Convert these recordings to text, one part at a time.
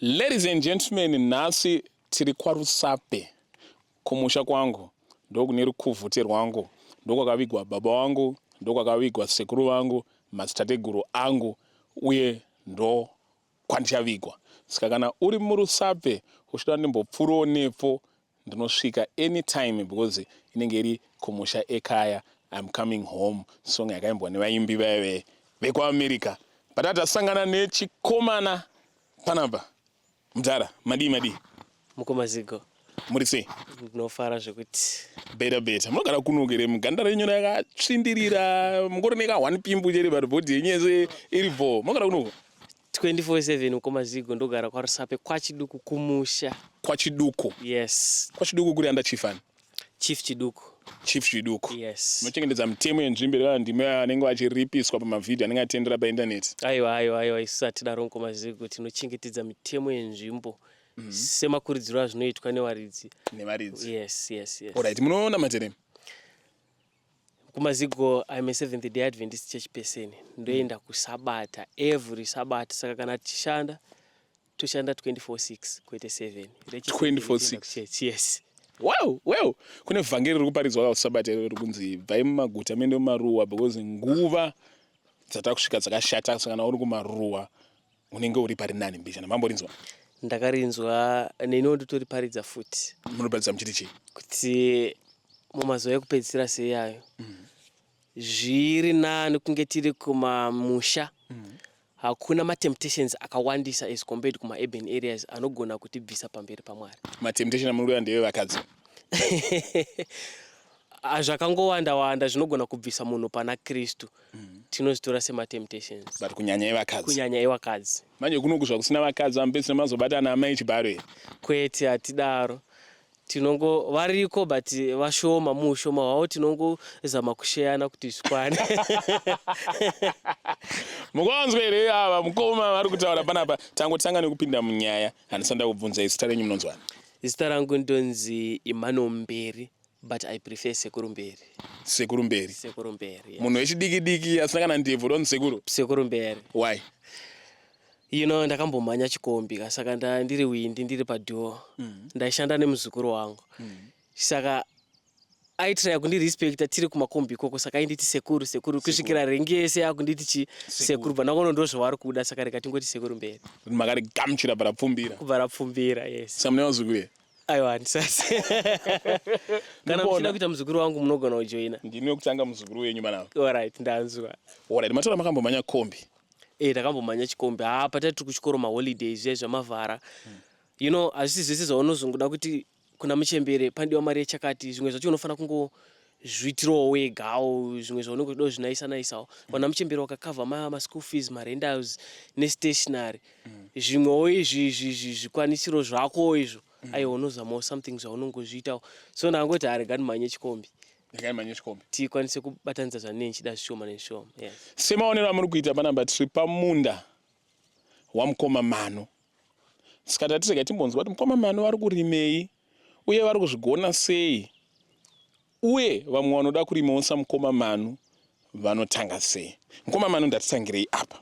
Ladies and gentlemen, nhasi tiri kwaRusape kumusha kwangu, ndokune rukuvhute rwangu, ndokwakavigwa baba vangu, ndokwakavigwa sekuru vangu, madzitateguru angu, uye ndo kwandichavigwa. Saka kana uri muRusape uchida ndimbopfuurawo nepo, ndinosvika anytime because inenge iri kumusha ekaya. "I'm coming home" song yakaimbwa nevaimbi vaive vekuAmerica. But tasangana nechikomana panapa. Mudhara, madii madii? Mukoma Zigo. Muri sei? Ndinofara zvekuti. Better, better. Munogara kuno here? Muganda renyu rakatsvindirira, mungori neka one pimple chete, but body yenyu yese iripo. Munogara kunoku? 24/7, mukoma Zigo, ndogara kwaRusape, kwaChiduku, kumusha. KwaChiduku? Yes. KwaChiduku kuri under chief ani? Chief Chiduku. Chief Chiduku? Yes. Munochengetedza mitemo yenzvimbo kana ndimi anenge vachiripiswa pamavhidhiyo anenge atendera paindaneti? Aiwa, aiwa, aiwa, isu hatidaro, mukoma Zigo. Tinochengetedza mitemo yenzvimbo semakurudziro azvinoitwa nevaridzi. Nevaridzi. Yes. Alright, munoona materemi? Mukoma Zigo, I'm a Seventh Day Adventist Church person. Ndoenda kusabata every Sabata, saka kana tichishanda, toshanda 24/6 kwete 7. 24/6? Church, yes. Wow, kune vhangeri riri kuparidzwa kusabata riri kunzi bvai mumaguta muende mumaruwa because nguva dzatakusvika dzakashata, saka kana uri kumaruwa unenge uri pari nani mbijana. Mamborinzwa? Ndakarinzwa, neniwo nditoriparidza futi. Munoparidza muchiti chii? Kuti mumazuva ekupedzisira seiyayo, zviri nani kunge tiri kumamusha. Hakuna matemptations akawandisa as compared kumaurban areas anogona kutibvisa pamberi paMwari. Matemptation amunoda ndevevakadzi? Ah, zvakangowanda wanda zvinogona kubvisa munhu pana Kristu tinozvitora sematemptations. But kunyanya evakadzi? Kunyanya evakadzi. Manje kunoku zvakusina vakadzi, amupedzisira mazobatana amai chibharo here? Kwete, hatidaro. Tinongo variko but vashoma. Muushoma hwavo tinongozama kusheyana kuti zvikwane. Mukanzwa here ava mukoma vari kutaura panapa? Tangotanga nekupinda munyaya, handisanda kubvunza zita renyu, munonzwani? Zita rangu ndonzi Emmanuel Mberi, but I prefer Sekuru Mberi. Sekuru Mberi? Sekuru Mberi, yes. Munhu wechidiki diki asina kana ndebvu donzi sekuru? Sekuru Mberi. Why? Ndakambomhanya chikombi ka, saka ndiri windi, ndiri padoor. Ndaishanda nemuzukuru wangu, saka aitraya kundirespecta tiri kumakombi ikoko, saka ainditi sekuru, sekuru, kusvikira rank yese yakunditi chi sekuru. Bva ndaona ndo zvavari kuda, saka rega tingoti Sekuru Mberi. Makarigamuchira parapfumbira? Kubva rapfumbira, yes. Saka mune vazukuru here? Aiwa, handisati. Kana Ndikuona. muchida kuita muzukuru wangu, munogona kujoina. Ndini wekutanga muzukuru wenyu panapa. Alright, ndanzwa. Alright, matora makambomhanya kombi? E, ndakambomhanya chikombi. Haa, patati tiri kuchikoro, maholidays zviya zvamavhara, hazvisi zvese zvaunozongoda kuti kuna muchembere panodiwa mari yechakati. Zvimwe zvacho unofanira kungozviitirawo wegawo, zvimwe zvaunenge uchida kuzvinaisa naisawo. Vana muchembere wakakavha maschool fees, marentals nestationary, zvimwewo izvi zvikwanisiro zvako izvo, aiwa, unozamawo something zvaunongozviitawo. So ndangoti harega ndimhanye chikombi. Ndingaimhanye chikombi. Tikwanise kubatanidza zvandinenge ndichida zvishoma nezvishoma, yes. Semaonero amuri kuita panapa, tiri pamunda wamukoma Mano, saka tati rega timbonzwa kuti mukoma Mano vari kurimei uye vari kuzvigona sei, uye vamwe vanoda kurimawo samukoma Manu vanotanga sei. Mukoma Manu, ndatitangirei apa.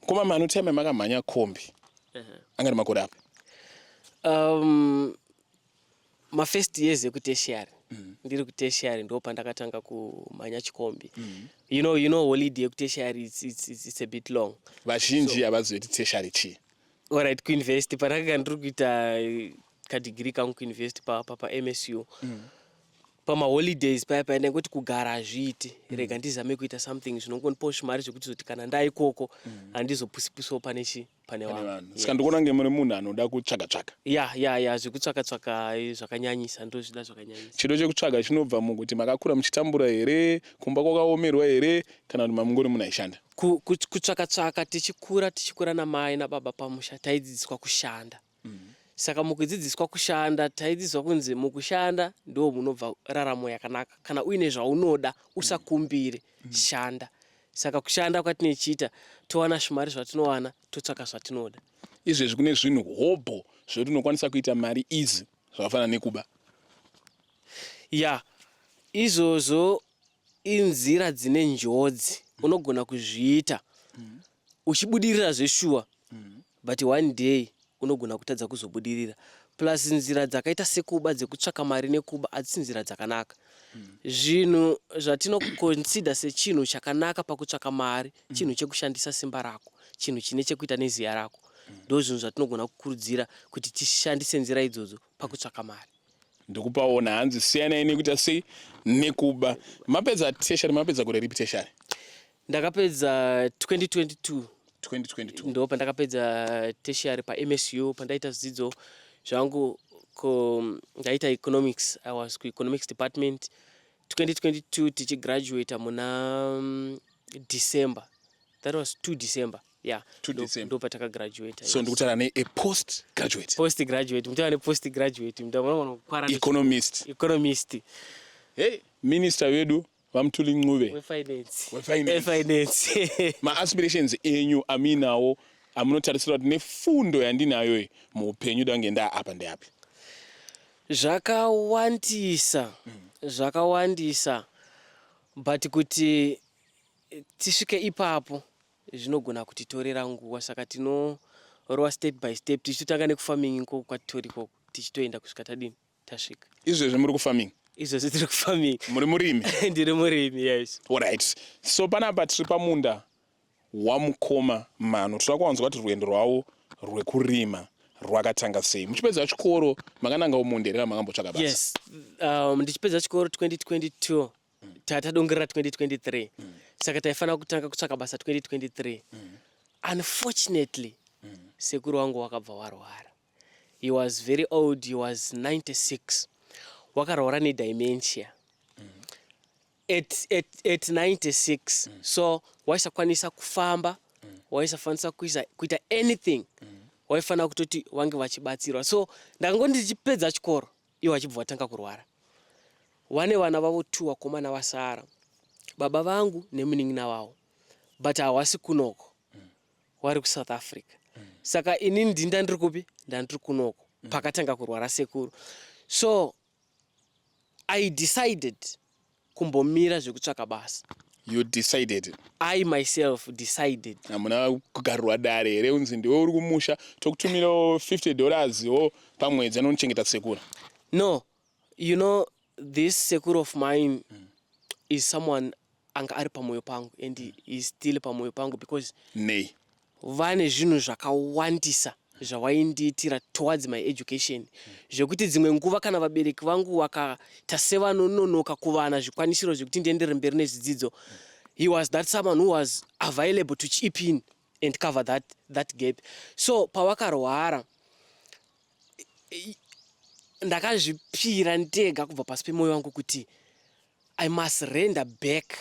Mukoma Manu, time makamhanya kombi anga ri makore api? Mafirst years ekutertiary. Ndiri kutertiary ndo pandakatanga kumhanya chikombi. You know holiday yekutertiary, it's a bit long. Vazhinji havazivi kuti tertiary chii. Alright, kuuniversity, pandakanga ndiri kuita kadegree kangu kuuniversity paMSU, pamaholidays paya paya, ndaingoti kugara hazviiti, rega ndizame kuita something zvinongondipawo zvimari zvekuti zoti kana ndaikoko handizopusipusiwo pane chi pane pane vanhu. Vanhu, saka ndikuona kunge muri munhu anoda kutsvaga tsvaga. Ya, zvekutsvaka tsvaka zvakanyanyisa, ndozvida zvakanyanyisa. Chido chekutsvaga chinobva mukuti makakura muchitambura here, kumba kwakaomerwa here, kana kuti mamungori munhu aishanda? Kutsvaka tsvaka, tichikura namai nababa pamusha taidzidziswa kushanda. Saka mukudzidziswa kushanda, taidzidziswa kunzi mukushanda ndo munobva raramo yakanaka. Kana uine zvaunoda, usakumbire, shanda. Saka kushanda kwatinochiita, towana zvimari zvatinowana, totsvaka zvatinoda. Izvezvi kune zvinhu hobho zvekuti unokwanisa kuita mari easy, zvakafanana nekuba. Ya, izvozvo inzira dzine njodzi. Unogona kuzviita uchibudirira zveshuwa. But one day unogona kutadza kuzobudirira. Plus nzira dzakaita sekuba, dzekutsvaka mari nekuba, hadzisi nzira dzakanaka. Zvinhu zvatinoconsider sechinhu chakanaka pakutsvaka mari, chinhu chekushandisa simba rako, chinhu chine chekuita neziya rako, ndo zvinhu zvatinogona kukurudzira kuti tishandise nzira idzodzo pakutsvaka mari. Ndikupaona hanzi siyanai nekuita sei, nekuba. Mapedza tertiary, mapedza gore ripi tertiary? Ndakapedza 2022. 2022. Ndo pandakapedza tertiary paMSU, pandaita zvidzidzo zvangu. Ko ndaita economics, I was kueconomics department. 2022 tichigraduata muna December, that was 2 December, yeah. 2 December. Ndo patakagraduata. So ndikutaura ne a post graduate. Post graduate, mutaura nepost graduate, mutaura kwara economist. Economist. Hey, minister vedu VaMthuli Ncube. Wefinance. Wefinance. Wefinance. Maaspirations enyu amuinawo, amunotarisira kuti nefundo yandinayo iyi, muupenyu dange ndaapa, ndeapi? Zvakawandisa, zvakawandisa, but kuti tisvike ipapo zvinogona kutitorera nguva, saka tinorova step by step, tichitotanga nekufarming ikoko kwatitori ikoko, tichitoenda kusvika tadini, tasvika. Izvezvi muri kufarming? Izvezvi tiri kufarming. Muri murimi? Ndiri murimi, yes. Alright, so panapa tiri pamunda wamukoma Mano. Toda kuwanzwa kuti rwendo rwavo rwekurima rwakatanga sei. Muchipedza chikoro makananga mumunda here kana makambotsvaka basa? Yes, ndichipedza chikoro 2022, tatadongorera 2023, saka taifanira kutanga kutsvaka basa 2023. Unfortunately, sekuru wangu wakabva warwara. He was very old, he was 96. Wakarwara nedementia at 96, so waisakwanisa kufamba, waisakwanisa kuita anything, waifanira kutoti wange vachibatsirwa. So ndakangoti ndichipedza chikoro, ivo vachibva vatanga kurwara. Vane vana vavo two, vakomana vasara, baba vangu nemunin'ina wavo, but hawasi kunoko, wari kuSouth Africa. Saka inini ndini ndandiri kupi? Ndandiri kunoko pakatanga kurwara sekuru. So I decided kumbomira zvekutsvaka basa. You decided? I myself decided. Hamuna kugarirwa dare here, unzi ndiwe uri kumusha, tokutumirawo $50 wo pamwedzi anonochengeta sekuru? No, you know, this sekuru of mine is someone anga ari pamwoyo pangu and he is still pamwoyo pangu because Nei? Vane zvinhu zvakawandisa zvawaindiitira towards my education, zvekuti dzimwe nguva kana vabereki vangu vakaita sevanononoka kuvana zvikwanisiro zvekuti ndienderere mberi nezvidzidzo, he was that someone who was available to chip in and cover that gap. So pavakarwara, ndakazvipira ndega kubva pasi pemwoyo wangu kuti I must render back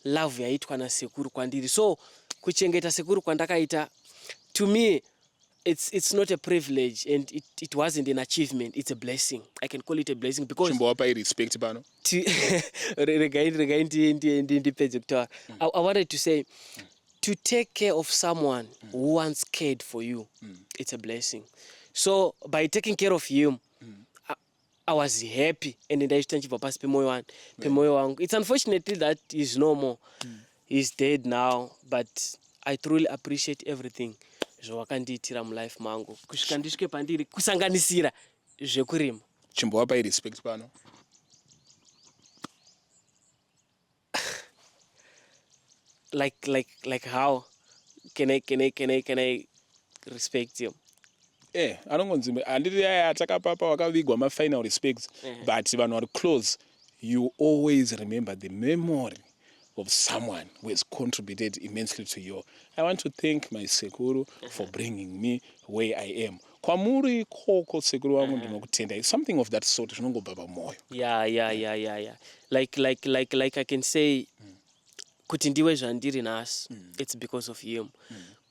love yaitwa nasekuru kwandiri. So kuchengeta sekuru kwandakaita, to me it's not a privilege and it wasn't an achievement, it's a blessing. I can call it a blessing because Chimbowapai respect pano. Regai ndipedze kutaura. I wanted to say, to take care of someone who once cared for you, it's a blessing. So by taking care of him, I was happy and ndaizvita ndichibva pasi pemwoyo wangu. It's unfortunately that he's no more, he's dead now, but I truly appreciate everything zvawakandiitira mulife mangu kusvika ndisvike pandiri, kusanganisira zvekurima. Chimbowapai respect pano. Like how can I respect him? Anongonzi handiti aya takapapa wakavigwa mafinal respects, but vanhu vari close, you always remember the memory of someone who has contributed immensely to you. I want to thank my sekuru for bringing me where I am. Kwamuri ikoko, sekuru vangu, ndinokutendai. Something of that sort, zvinongobva pamwoyo. Yeah, like I can say kuti ndiwe zvandiri nhasi, it's because of him.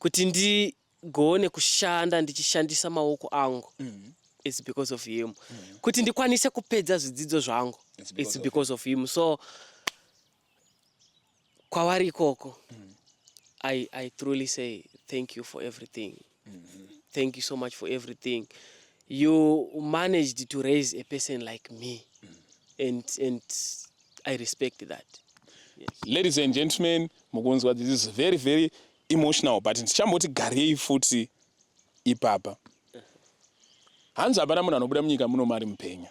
Kuti ndigone kushanda ndichishandisa maoko angu, it's because of him. Kuti ndikwanise kupedza zvidzidzo zvangu, It's because it's of because of him. So kwavari ikoko, I truly say thank you for everything. Thank you so much for everything. You managed to raise a person like me and I respect that, yes. Ladies and gentlemen, mukunzwa, this is very, very emotional, but ndichamboti garei futi. Ipapa hanzi hapana munhu anobuda munyika muno mari mupenyu,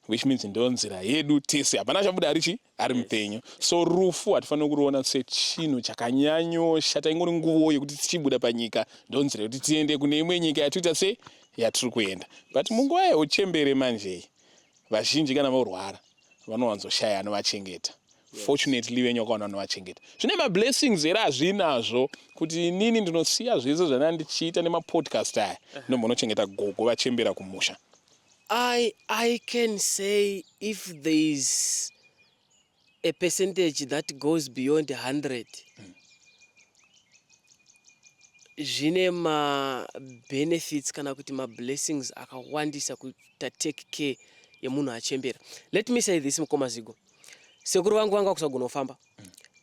which means ndo nzira yedu tese. Hapana achabuda arichi ari mupenyu. So rufu hatifaniri kuruona sechinhu chakanyanyoshata. Ingori nguvo yekuti tichibuda panyika, ndo nzira yekuti tiende kune imwe nyika yatikuita se yatiri kuenda. But munguva yeuchembere manjei, vazhinji kana vorwara vanowanzoshaya anovachengeta. Fortunately, venyu vakawana vanovachengeta. Zvine mablessings here? Hazvinazvo kuti inini ndinosiya zvese zvandanga ndichiita nemapodcast aya, ndombonochengeta gogo vachembera kumusha? I can say if there is a percentage that goes beyond 100, zvine mabenefits kana kuti mablessings akawandisa kuita take care yemunhu achembera. Let me say this, mukoma Zigo, sekuru vangu vanga kusagona kufamba,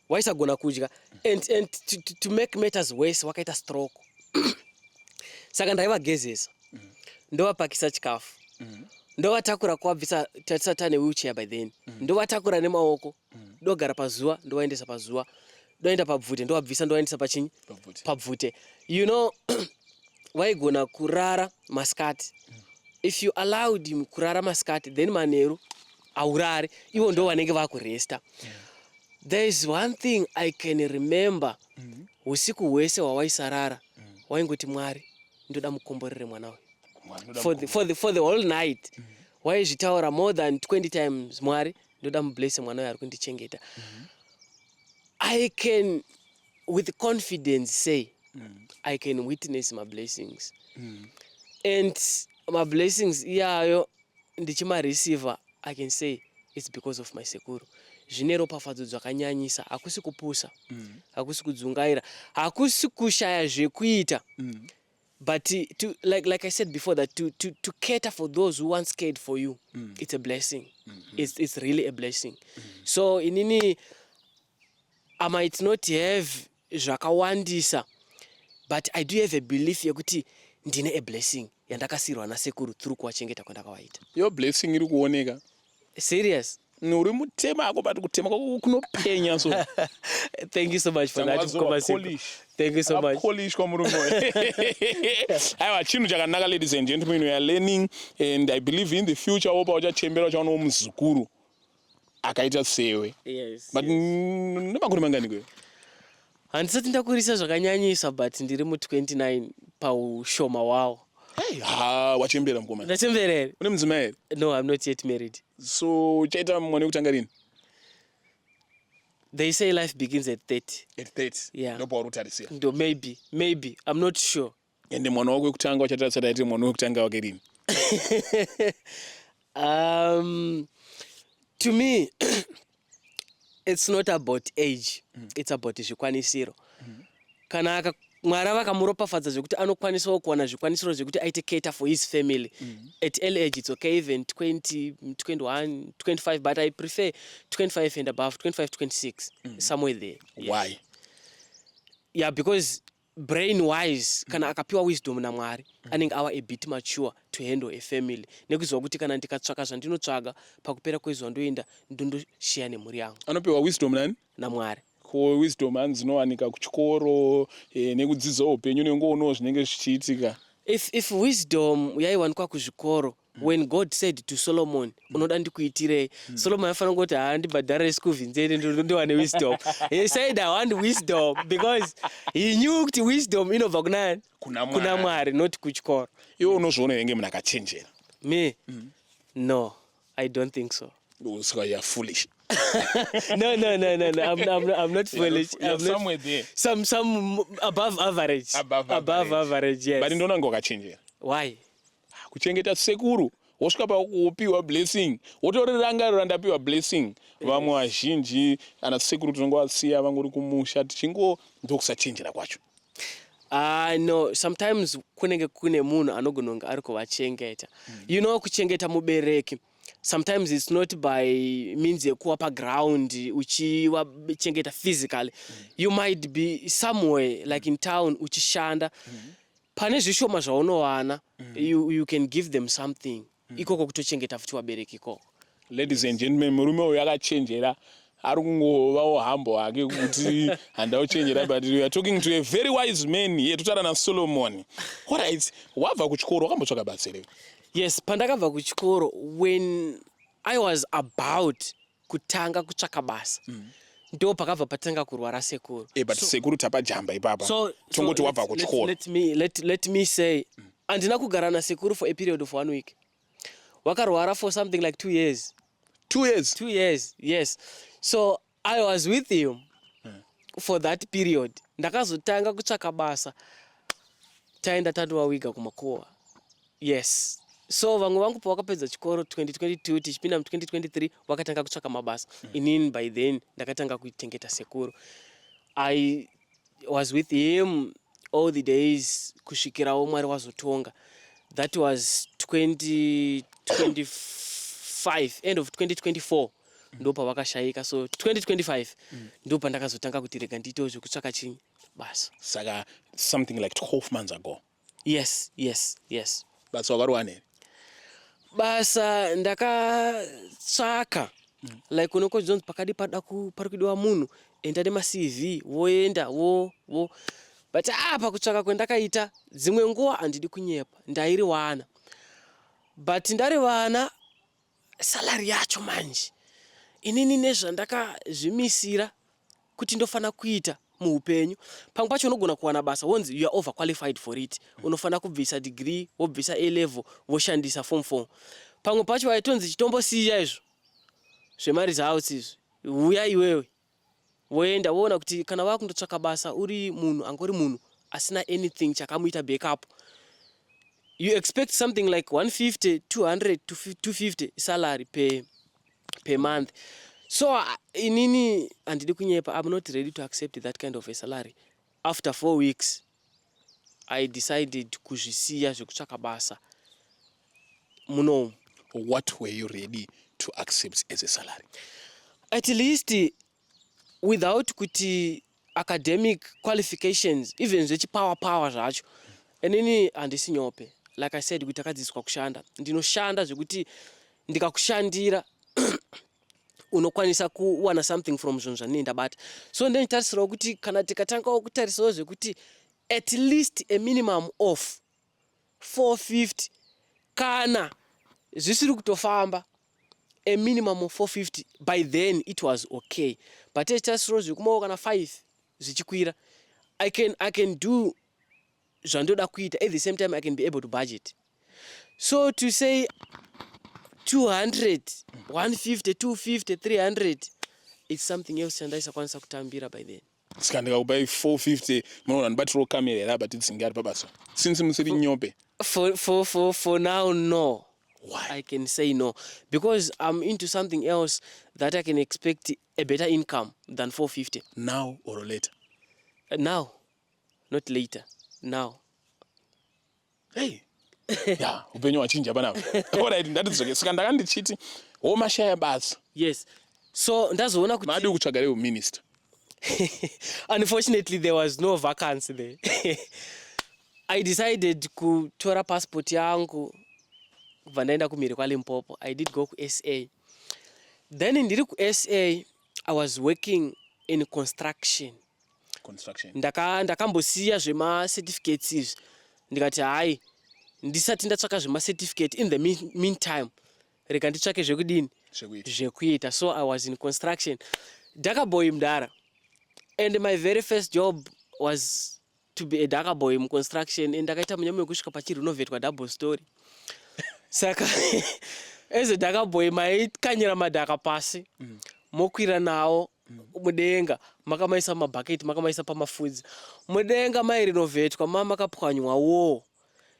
waisagona kudya, and to make matters worse, wakaita stroke. Saka ndaivagezesa, ndovapakisa chikafu, ndovatakura kuvabvisa. Tatisati tane wheelchair by then. Ndovatakura nemaoko, ndogara pazuva, ndovaendesa pazuva, ndoenda pabvute, ndovabvisa, ndovaendesa pachinyi? Pabvute. Pabvute. Waigona kurara masikati. If you allowed him kurara masikati, then manheru aurari, ivo ndo vanenge vakuresta. There is one thing I can remember: usiku hwese hwawaisarara, waingoti, "Mwari, ndoda mukomborere mwana uyu." For the whole night waizvitaura more than 20 times, "Mwari, ndoda mublesse mwana uyu ari kundichengeta." I can with confidence say I can witness my blessings, and mablessings iyayo ndichimareceiva, I can say it's because of my sekuru. Zvine ropafadzo dzakanyanyisa. Hakusi kupusa, hakusi kudzungaira, hakusi kushaya zvekuita, but like I said before, that to cater for those who once cared for you, it's a blessing. It's really a blessing. So inini, I might not have zvakawandisa, but I do have a belief yekuti ndine a blessing yandakasiyirwa nasekuru through kuvachengeta kwandakavaita. Iyo blessing iri kuoneka. Serious? Uri mutema ako, but kutema kwako kunopenya so. Thank you so much for that, Mukoma Siko. Thank you so much. Polishwa murume. Aiwa, chinhu chakanaka. Ladies and gentlemen, we are learning, and I believe in the future wopa uchachembera, uchaonawo muzukuru akaita sewe. Yes. But nemakore mangani kweyo? Handisati ndakurisa zvakanyanyisa, but ndiri mu29 paushoma hwawo. Hey, ha, wachembera, mukoma. Ndachembera here? Une mudzimai here? No, I'm not yet married. So uchaita mwana wekutanga rini? They say life begins at 30. At 30? Yeah. Ndopauri kutarisira? Ndo maybe, I'm not sure. Ende mwana wako wekutanga uchatarisa aite mwana wekutanga wake rini? To me, it's not about age, it's about zvikwanisiro. Kana Mwari vakamuropafadza zvekuti anokwanisawo kuwana zvikwanisiro zvekuti aite cater for his family at early age, it's okay, even 20, 21, 25, but I prefer 25 and above, 25, 26, somewhere there. Yes. Why? Yeah, because brain wise, kana akapiwa wisdom naMwari, anenge ava a bit mature to handle a family, nekuziva kuti kana ndikatsvaka zvandinotsvaga, pakupera kwezuva ndoenda ndondoshiya nemhuri yangu. Anopiwa wisdom nani? NaMwari. Ko wisdom hanzi dzinowanika kuchikoro nekudzidzawo upenyu, nengoonawo zvinenge zvichiitika. If wisdom yaiwanikwa kuzvikoro, when God said to Solomon, "Unoda ndikuitirei?" Solomon aifanira kungoti, "Haa, ndibhadharire school fees, ndiende ndiwane wisdom." He said, "I want wisdom," because he knew kuti wisdom inobva kunani? Kuna Mwari. Kuna Mwari, not kuchikoro. Iwe unozviona here munhu akachenjera? Me? No, I don't think so. Saka you are foolish. No, I'm not foolish. You're I'm not, somewhere there. Some above average. Above Above average. average, yes. But ndinoona kunge wakachenjera. Why? Kuchengeta sekuru, wosvika pakupiwa blessing, wotorirangarira, "Ndapiwa blessing." Vamwe vazhinji ana sekuru tinongovasiya vangori kumusha tichingo, ndokusachenjera kwacho. No, sometimes kunenge kune munhu anogona kunge ari kuvachengeta. Kuchengeta mubereki sometimes it's not by means yekuwa paground uchivachengeta physically. You might be somewhere like in town uchishanda, pane zvishoma zvaunowana, you can give them something ikoko, kutochengeta futi vabereki ikoko. Ladies and gentlemen, murume uyu akachenjera. Ari kungovawo hambo hake kuti handauchenjera, but we are talking to a very wise man here. Totaura naSolomon. Alright, wabva kuchikoro, wakambotsvaka basa here? Yes, pandakabva kuchikoro, when I was about kutanga kutsvaka basa, ndo pakabva patanga kurwara sekuru. But sekuru tapajamba ipapa. Tongoti wabva kuchikoro. Let me say, handina kugara nasekuru for a period of one week. Wakarwara for something like 2 years. 2 years? 2 years, yes. So I was with him for that period. Ndakazotanga kutsvaka basa taenda tandovawiga kumakowa. Yes, so vamwe vangu pavakapedza chikoro 2022 tichipinda mu2023, vakatanga kutsvaka mabasa. Inini by then ndakatanga kuchengeta sekuru. I was with him all the days kusvikirawo Mwari wazotonga. That was 2025, end of 2024 ndo pavakashayika. So 2025 ndo pandakazotanga kuti rega ndiitewo zvekutsvaka chinyi, basa. Saka something like 12 months ago? Yes. Basa wakariwana here? Basa ndakatsvaka, like unokozonzi pakadi pada pari kudiwa munhu, enda nemaCV, woenda wo wo but pakutsvaka kwendakaita, dzimwe nguva, handidi kunyepa, ndairiwana, but ndariwana salary yacho manje, inini nezvandakazvimisira kuti ndofana kuita muupenyu, pamwe pacho unogona kuwana basa wonzi you are overqualified for it, unofana kubvisa degree, wobvisa A level, woshandisa form 4. Pamwe pacho waitonzi chitombosiya izvo zvemaresults izvi, uya iwewe. Woenda, woona kuti kana wakundotsvaka basa uri munhu angori munhu asina anything chakamuita backup, you expect something like 150, 200 to 250 salary per month. So inini handidi kunyepa, I'm not ready to accept that kind of a salary. After 4 weeks I decided kuzvisiya zvekutsvaka basa munomu. What were you ready to accept as a salary? At least, without kuti academic qualifications, even zvechipower power zvacho, inini handisi nyope. Like I said kuti takadzidziswa kushanda, ndinoshanda zvekuti ndikakushandira unokwanisa kuwana something from zvinhu zvandinenge ndabata. So ndenditarisirawo kuti kana tikatangawo kutarisawo zvekuti at least a minimum of 450, kana zvisiri kutofamba, a minimum of 450 by then it was okay. But tichitarisirawo zvekumawo kana 5 zvichikwira, I can do zvandoda kuita. At the same time I can be able to budget. So to say 200, 150, 250, 300, it's something else chandaisakwanisa kutambira by then. Saka ndikakupai 450, munoona ndibatirawo kamera here apa, tidzinge ari pabasa, since musiri nyope? For now, no. Why? I can say no because I'm into something else that I can expect a better income than 450. Now or later? Now, not later, now. Hey, ya, upenyu hwachinja panapa. Alright, ndatidzoke. Saka ndanga ndichiti womashaya basa. Yes, so ndazoona kuti Madi kutsvaga reuminister? Unfortunately there was no vacancy there. I decided kutora passport yangu kubva ndaenda kumhiri kwaLimpopo. I did go kuSA. Then ndiri kuSA I was working in construction. Construction. Ndakambosiya zvemacertificates izvi, ndikati hai, ndisati ndatsvaka zvemacertificate, in the meantime rega nditsvake zvekudini? Zvekuita. Zvekuita. So I was in construction, dhakaboy mudara, and my very first job was to be a dhakaboy muconstruction, and ndakaita munyama wekusvika pachirinovetwa double story. Saka as a dhakaboy maikanyira madhaka pasi, mokwira nawo mudenga, makamaisa mumabhaketi, makamaisa pamafudzi mudenga, mairinovetwa makapwanywa wo.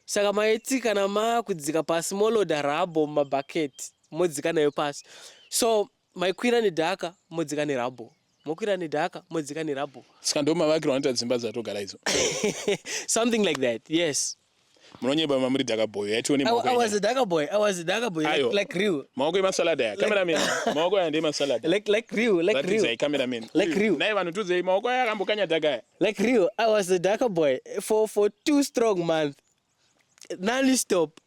Saka maiti kana makudzika pasi, moloda rubble mumabhaketi, modzika nayo pasi. So maikwira nedhaka, modzika nerubble, mokwira nedhaka, modzika nerubble. Saka ndo mavakirwo anoita dzimba dzatogara idzo? Something like that, yes. Munonyeba, mamuri dhakaboy yaitiwo. I was a dhaka boy. I was a dhaka boy, like real. Maoko emasalad aya, cameraman, maoko aya ndeemasalad. Like real, like real. Ratidzai, cameraman. Like real. Nai vanhu, tudzei, maoko aya akambokanya dhaka aya? Like real, I was a dhaka boy for 2 strong months, non stop.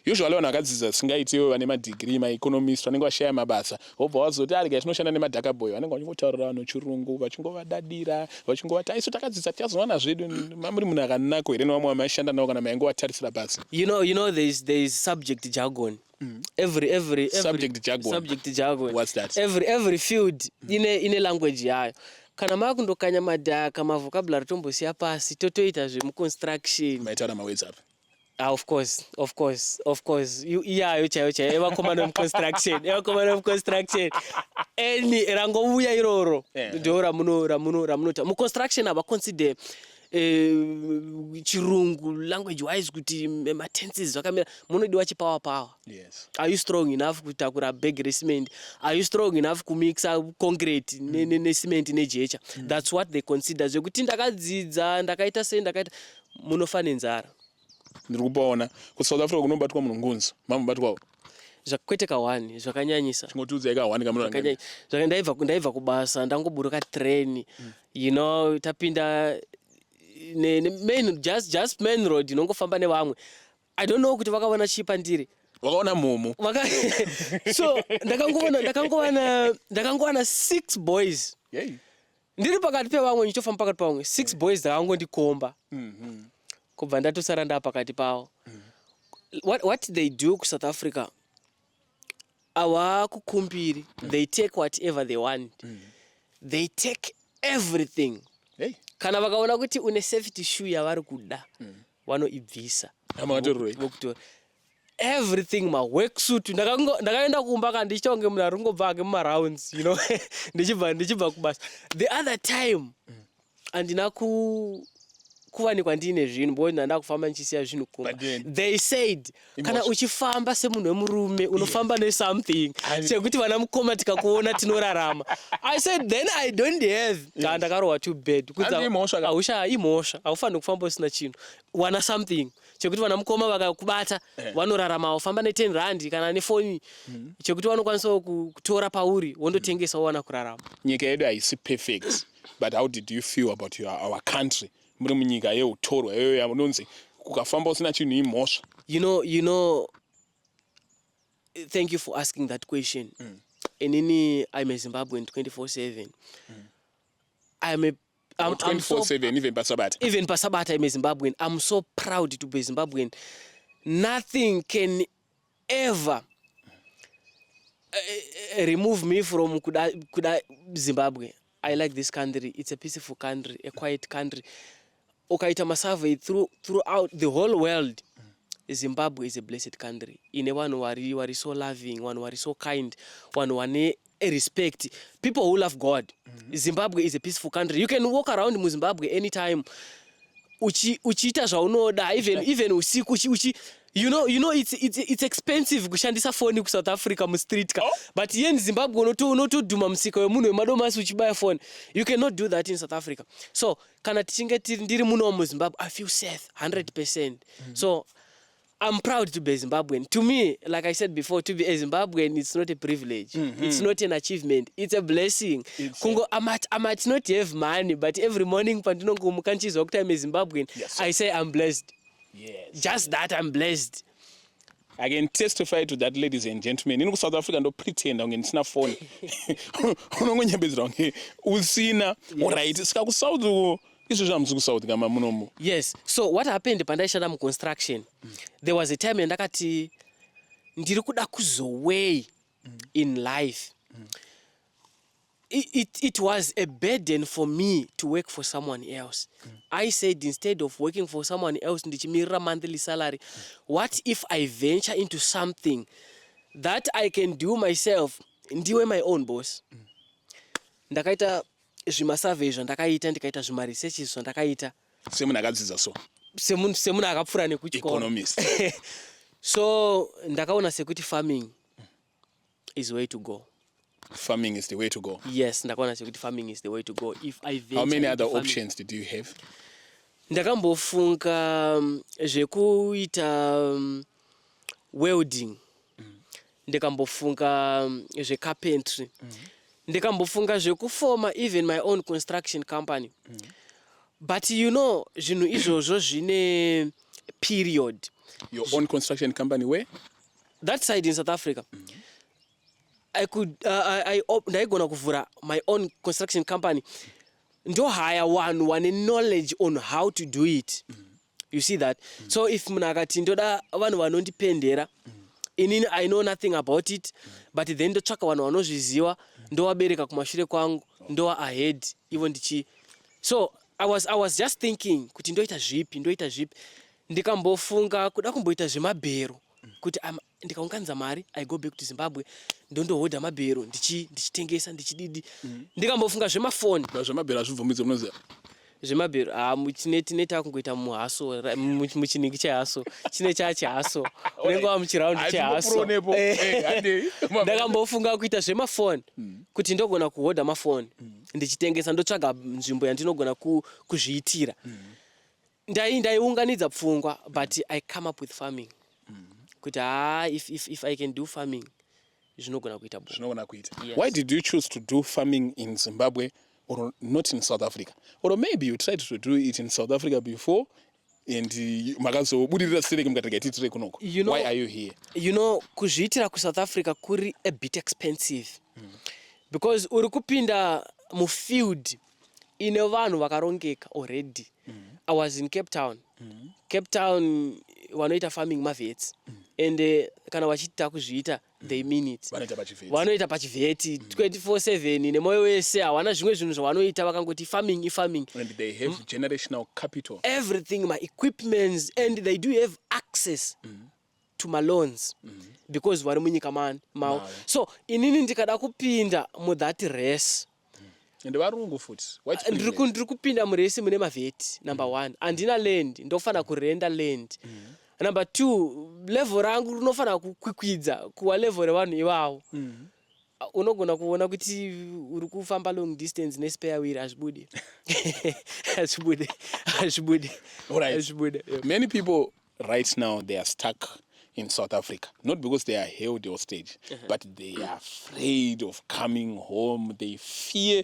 Usually vanhu vakadzidza singaitiwo, vane madegree, maeconomist, vanenge vashaya mabasa, vobva vazoti arega tinoshanda nemadhakaboy, vanenge vachingotaurira vanhu chirungu, vachingovadadira, vachingovati aisu takadzidza, tichazowana zvedu. Mamuri munhu akanaka here nevamwe vamaishanda navo kana maingovatarisira basa? You know there's subject jargon. Every Subject jargon. Subject jargon. What's that? Every field ine language yayo. Kana makundokanya madhaka, mavocabulary tombosiya pasi, totoita zvemuconstruction. Maitaura mawords apa? Ah, of course. Iyayo chaiyo chaiyo, evakomana vemuconstruction, evakomana vemuconstruction, any rangouya iroro ndo ramuno ramunota muconstruction. Havaconsider chirungu language wise kuti matenses zvakamira. Munodiwa chipower power. Are you strong enough kutakura bag recement? Are you strong enough kumixa concrete necement nejecha? That's what they consider. Zvekuti ndakadzidza, ndakaita sei, ndakaita, munofa nenzara. Ndiri kupaona kuSouth Africa kunobatwa munhu ngunzi, mamubatwawo? Kwete ka1, zvakanyanyisa. Chingotiudzai ka1 kamunorangarira. Ndaibva kubasa, ndangoburuka train, tapinda ne main, just main road inongofamba nevamwe. I don't know kuti vakaona chii pandiri. Wakaona mumu? So ndakangowana six boys. Ndiri pakati pevamwe, ndichitofamba pakati pavamwe, six boys dzakangondikomba, kubva ndatosara ndaa pakati pavo. What they do kuSouth Africa, havakukumbiri. They take whatever they want. They take everything. Kana vakaona kuti une safety shoe yavari kuda, vanoibvisa. Amakatorerei? Vokutora everything, maworksuit. Ndakaenda kumba ka ndichiita kunge munhu ari kungobva hake mumarounds, ndichibva kubasa. The other time handina kuwanikwa ndiine zvinhu because ndanda kufamba ndichisiya zvinhu kumba. But then- They said kana Imhosva. uchifamba semunhu wemurume, unofamba nesomething chekuti vana mukoma tikakuona tinorarama. I said, "Then I don't have." Yes. Ndakarohwa too bad. Handi imhosva ka? Ausha, imhosva. Haufaniri kufamba usina chinhu. Wana something chekuti vana mukoma vakakubata vanorarama. Ufamba ne10 rand kana nefoni chekuti vanokwanisawo kutora pauri, wondotengesa, wowana kurarama. Nyika yedu haisi perfect, but how did you feel about our country, muri munyika yeutorwa iyoyo yamunonzi kukafamba usina chinhu imhosva? You know, thank you for asking that question. Inini, I'm a Zimbabwean 24/7. I'm so 24/7, even pasabata? Even pasabata, I'm a Zimbabwean. I'm so proud to be Zimbabwean. Nothing can ever remove me from kuda Zimbabwe. I like this country. It's a peaceful country, a quiet country. Ukaita masurvey throughout the whole world, Zimbabwe is a blessed country ine vanhu vari so loving, vanhu vari so kind, vanhu vane respect, people who love God. Zimbabwe is a peaceful country. You can walk around muZimbabwe anytime uchiita zvaunoda, even usiku uchi you know it's expensive kushandisa foni kuSouth Africa mustreet ka. Oh. But here in Zimbabwe unotodhuma musika wemunhu wemadomasi uchibaya foni. You cannot do that in South Africa. So kana tichinge ndiri muno muZimbabwe, I feel safe 100%. So I'm proud to be a Zimbabwean. To me, like I said before, to be a Zimbabwean, it's not a privilege. It's not an achievement. It's a blessing. Kungo, I might not have money, but every morning pandinongomuka ndichizwa kuti I'm a Zimbabwean, I say I'm blessed. Just that I'm blessed. I can testify to that, ladies and gentlemen. Ini kuSouth Africa ndopretenda kunge ndisina foni, unongonyembedzera kunge usina. Alright, saka kuSouth uko izvozvo hamusi kuSouth kama munomu? Yes. So what happened pandaishanda muconstruction, there was a time yandakati ndiri kuda kuzoway in life. It was a burden for me to work for someone else. I said, instead of working for someone else ndichimirira monthly salary, what if I venture into something that I can do myself, ndiwe my own boss? Ndakaita zvimasurvey zvandakaita, ndikaita zvimaresearches zvandakaita. Semunhu akadzidza so? Semunhu akapfuura nekuchikoro. Economist. So ndakaona sekuti farming is way to go. Farming is the way to go? Yes, ndakaona sekuti farming is the way to go if I How venture many into other farming. Options did you have? Ndakambofunga zvekuita welding, ndikambofunga zvecarpentry, ndikambofunga zvekufoma even my own construction company. But zvinhu izvozvo zvine period. Your own construction company where? That side in South Africa. I could ndaigona kuvhura my own construction company, ndohaya vanhu vane knowledge on how to do it. You see that? So if munhu akati ndoda vanhu vanondipendera, inini I know nothing about it, but then ndotsvaka vanhu vanozviziva, ndovabereka kumashure kwangu, ndova ahead ivo ndichi. So I was just thinking kuti ndoita zvipi, ndoita zvipi. Ndikambofunga kuda kumboita zvemabhero, kuti ndikaunganidza mari, I go back to Zimbabwe, ndondohodha mabhero, ndichitengesa, ndichididi. Ndikambofunga zvemafoni. Zvemabhero hazvibvumidzwe, munoziva. Zvemabhero, ha, tine takungoita muhaso, muchiniki chehaso, chine chachihaso, unenge wa muchiraundi chehaso. Ndakambofunga kuita zvemafoni, kuti ndogona kuhodha mafoni ndichitengesa, ndotsvaga nzvimbo yandinogona kuzviitira. Ndaiunganidza pfungwa, but I come up with farming, kuti ha, if I can do farming, zvinogona kuita bo. Zvinogona kuita. Yes. Why did you choose to do farming in Zimbabwe or not in South Africa? Or maybe you tried to do it in South Africa before and makazobudirira stereki, mukati regai tiitire kunoko. Why are you here? Kuzviitira kuSouth Africa kuri a bit expensive because uri kupinda mufield ine vanhu vakarongeka already. I was in Cape Town. Cape Town vanoita farming mavets, and kana vachiti kuzviita, they mean it. Vanoita pachivheti. Vanoita pachivheti 24/7 nemwoyo wese. Havana zvimwe zvinhu zvavanoita. Vakangoti farming, ifarming. And they have generational capital. Everything, my equipments, and they do have access to maloans because vari munyika mani mavo. Mavo. So inini ndikada kupinda muthat race, And varungu futi, white privilege. Ndiri kupinda murace mune mavheti. Number one, handina land, ndofanira kurenda land. Number two, level rangu rinofanira kukwikwidza kuwa level revanhu ivavo. Unogona kuona kuti uri kufamba long distance nespare wheel. Hazvibudi, hazvibudi, hazvibudi. Hazvibudi, yeah. Many people right now, they are stuck in South Africa, not because they are held hostage, but they are afraid of coming home. They fear,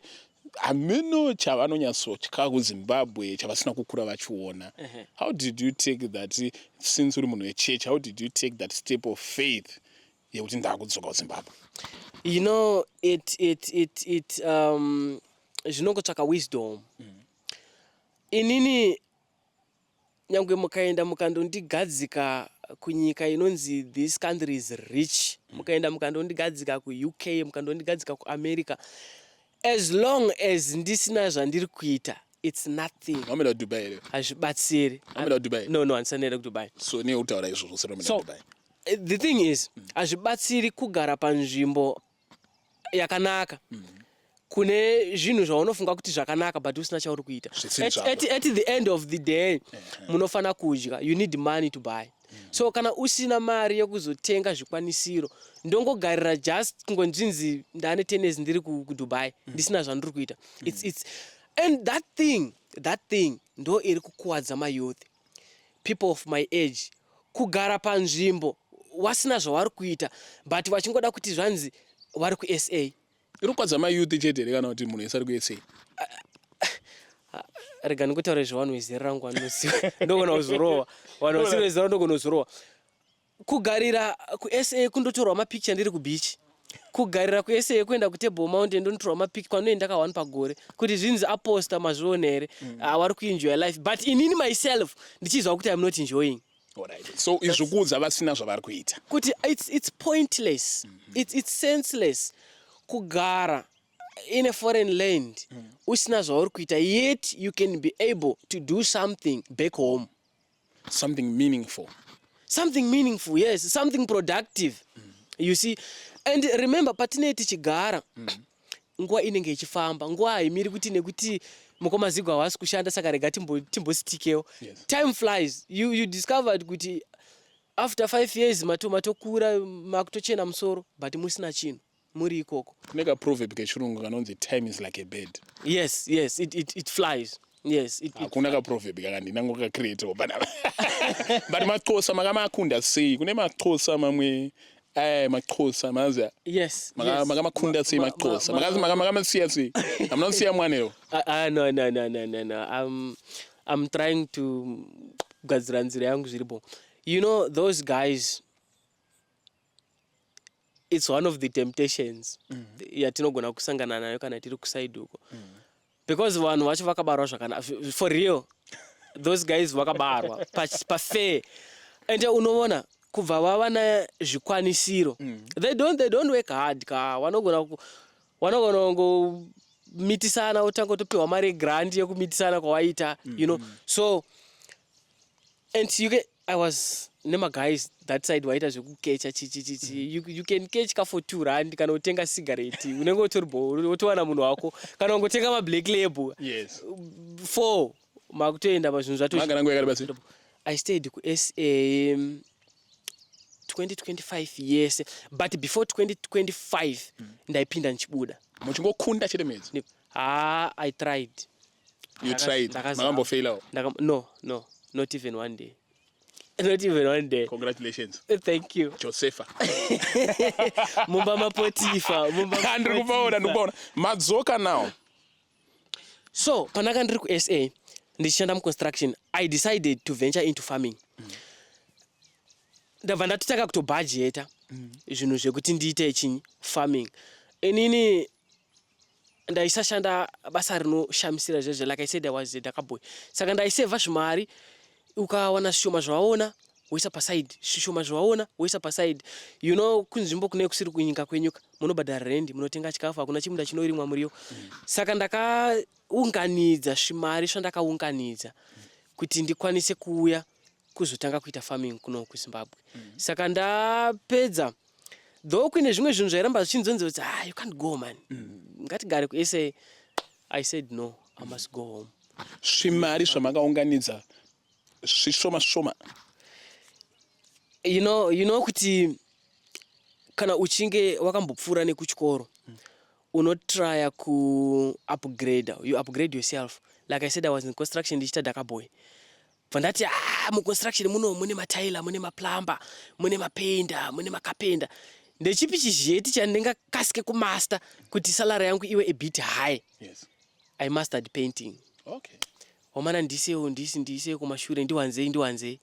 hameno chavanonyatsotya kuZimbabwe chavasina kukura vachiona. How did you take that, since uri munhu wechurch, how did you take that step of faith yekuti ndakudzoka kuZimbabwe? You know, it zvinongotsvaka wisdom. Inini nyangwe mukaenda mukandondigadzika kunyika inonzi this country is rich, mukaenda mukandondigadzika kuUK, mukandondigadzika kuAmerica, as long as ndisina zvandiri kuita, it's nothing. Wamboenda kuDubai here? Hazvibatsiri. Wamboenda kuDubai? No, handisanoenda kuDubai. So nekutaura izvozvo usati So wamboenda kuDubai. The thing is, hazvibatsiri kugara panzvimbo yakanaka kune zvinhu zvaunofunga kuti zvakanaka, but usina chauri kuita. Zvisiri At, zvako. at the end of the day, munofana kudya. You need money to buy. So kana usina mari yekuzotenga zvikwanisiro, ndongogarira just kungonzinzi ndane 10 years ndiri kuDubai, ndisina zvandiri kuita. It's, it's, and that thing ndo iri kukuwadza mayouth, people of my age, kugara panzvimbo wasina zvavari kuita, but vachingoda kuti zvanzi vari kuSA. Iri kukwadza mayouth chete here, kana kuti munhu wese ari kuSA? Rega ndikutaura zvevanhu vezera rangu vanoziva, ndogona kuzorova vanhu vasiri vezera, ndogona kuzorova. Kugarira kuSA, kundotorwa mapicture ndiri kubeach. Kugarira kuSA, kuenda kuTable Mountain, ndonotorwa mapic kwanoenda ka1 pagore, kuti zvinzi aposta, mazviona here? Vari kuenjoy life, but inini myself ndichizwa kuti I'm not enjoying. Alright. So izvi kuudza vasina zvavari kuita. Kuti it's pointless, it's senseless kugara in a foreign land usina zvauri kuita, yet you can be able to do something back home. Something meaningful. Something meaningful, yes, something productive, you see. And remember, patinee tichigara, nguva inenge ichifamba. Nguva haimiri kuti nekuti mukomazigo havasi kushanda, saka rega timbositikewo. Time flies. You discovered kuti after 5 years matokura, makutochena musoro, but musina chinhu, muri ikoko. Kune kaproverb kechirungu kanonzi "Time is like a bird." Yes, it flies, yes. Hakuna kaproverb kaka, ndinangokacreatawo panapa. But maXhosa makamakunda sei? Kune maXhosa mamwe aya, maXhosa maziya? Yes. Makamakunda sei maXhosa? Makamasiya sei? Hamuna kusiya mwanewo? No. I'm trying to kugadzira nzira yangu zviripo. You know those guys, it's one of the temptations yatinogona kusangana nayo kana tiri kuside uko, because vanhu vacho vakabarwa zvakanaka. For real, those guys vakabarwa pafair, ende unoona kubva vava nezvikwanisiro, they don't work hard ka. Vanogona kungomitisana, utanga kutopiwa mari yegrant yekumitisana kwawaita. So and you can, I was nemaguys that side waita zvekukecha chichichichi. You can catch ka for R2 kana utenga cigarette, unenge utori bo, wotowana munhu wako, kana ungotenga mablack label four, makutoenda pazvinhu zvato. Magara nguva yakati basi? I stayed kuSA 2025 yese, but before 2025 ndaipinda ndichibuda. Muchingokunda chete medzi? Ha, I tried. You tried? Ndakazama. Makambofailawo? No, not even one day, not even one day. Congratulations. Thank you. Josefa. Mumba maPotifa, mumba. Ndiri kupaona, ndiri kupaona. Madzoka now. So pandaka ndiri kuSA ndichishanda muconstruction, I decided to venture into farming. Ndabva ndatotanga kutobhajeta zvinhu zvekuti ndiite chinyi, farming. Inini ndaisashanda basa rinoshamisira zvezve. Like I said, I was a daka boy, saka ndaisevha zvimari. Ukawana zvishoma zvawaona, woisa paside, zvishoma zvawaona, woisa paside. Kunzvimbo kune kusiri kunyika kwenyuka, munobhadhara rendi, munotenga chikafu, hakuna chimunda chinorimwa muriwo. Saka ndakaunganidza zvimari zvandakaunganidza kuti ndikwanise kuuya kuzotanga kuita farming kuno kuZimbabwe. Saka ndapedza, though kuine zvimwe zvinhu zvairamba zvichinzonzi kuti, "Ah, you can't go, man, ngatigare kuSA." I said, "No, I must go home." Zvimari zvamakaunganidza zvishoma shoma? You know kuti kana uchinge wakambopfuura nekuchikoro, unotrya kuupgrade, you upgrade yourself. Like I said, I was in construction ndichiita daka boy. Bva ndati, ah, muconstruction muno mune mataila, mune maplumber, mune mapainter, mune macarpenter. Ndechipi chizheti chandingakasike kumaster kuti salary yangu iwe a bit high? I mastered painting. Wamana ndisewo, ndisi ndiise kumashure, ndiwanzei, ndiwanzei,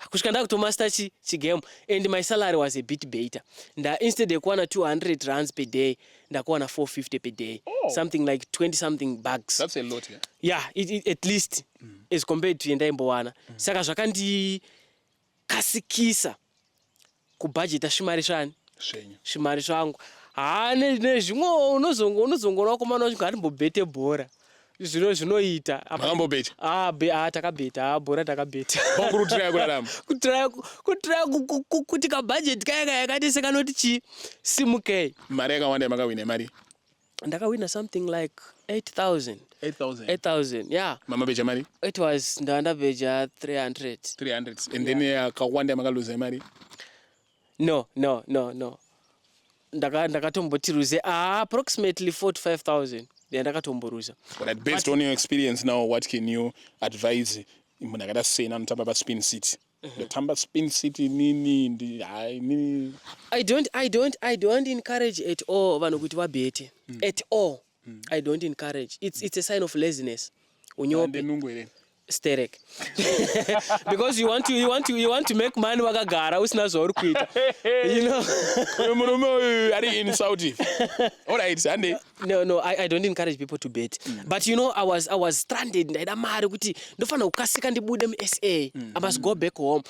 kusvika ndakutomaster chigame, and my salary was a bit better. Nda instead yekuwana 200 rands per day, ndakuwana 450 per day. Oh. Something like 20 something bucks. That's a lot, yeah. Yeah, at least as compared to yendaimbowana. Saka zvakandikasikisa kubhajeta zvimari zvani. Zvenyu. Zvimari zvangu. Ha, nezvimwe unozongoona vakomana vacho, ngatimbobhete bhora, zvino zvinoita. Makambobhecha? Ah, ah, takabheta. Ah, bhora takabheta. Kwakurutiraya kurarama. Kutraya kuti kabhajeti kaya kaya kaite sekanoti chi simukei. Mari yakawanda yamakawina imari? Ndakawina something like 8000. 8000? 8000, yeah. Mamabhecha mari? It was, ndandabheja 300. 300. And then yakawanda yamakaluza imari? No, ndakatombotiruze, ah, approximately 4 to 5000 yandakatomboruza. But based on your experience now, what can you advise munhu akaita seni anotamba paSpin City? Ndotamba Spin City nini, hai, nini. I don't encourage at all vanhu kuti vabhete at all. I don't encourage. It's a sign of laziness, unyope. Ndenungu here? Sterek, because you want to make money wakagara usina zvauri kuita. Uyu murume uyu ari insultive. Alright, hande. No, I don't encourage people to bet. But I was stranded. Ndaida mari kuti ndofanira kukasika ndibude muSA. I must go back home.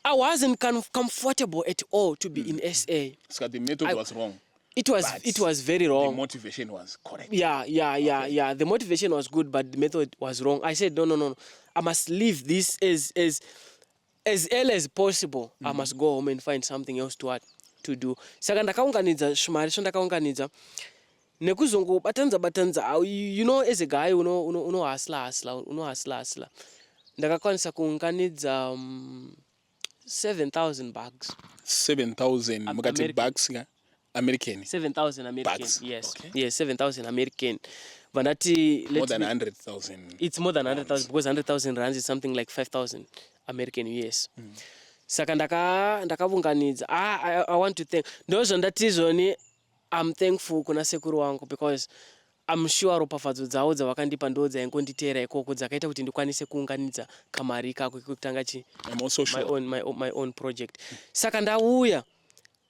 I wasn't comfortable at all to be in SA. Saka the method was wrong. It was But it was very the wrong. Motivation was correct. Yeah, the motivation was good, but the method was wrong. I said, No, I must leave this as early as possible. I must go home and find something else to what to do." Saka ndakaunganidza zvimari zvandakaunganidza nekuzongobatanidza batanidza. As a guy unohasla hasla, unohasla hasla. Ndakakwanisa kuunganidza 7000 bucks. 7000, mukati American. Bucks ka, American? 7000 American. Bucks. Yes. Okay. Yes, 7000 American. Vandati More than 100,000. It's more than 100,000, because 100,000 rands is something like 5000 American US. Saka ndakavunganidza. Ah, I want to thank, ndo zvandati zvoni, I'm thankful kuna sekuru wangu because I'm sure ropafadzo dzavo dzavakandipa ndo dzaingonditeera ikoko, dzakaita kuti ndikwanise kuunganidza kamari ikako kekutanga chi I'm also my sure. own project. Saka ndauya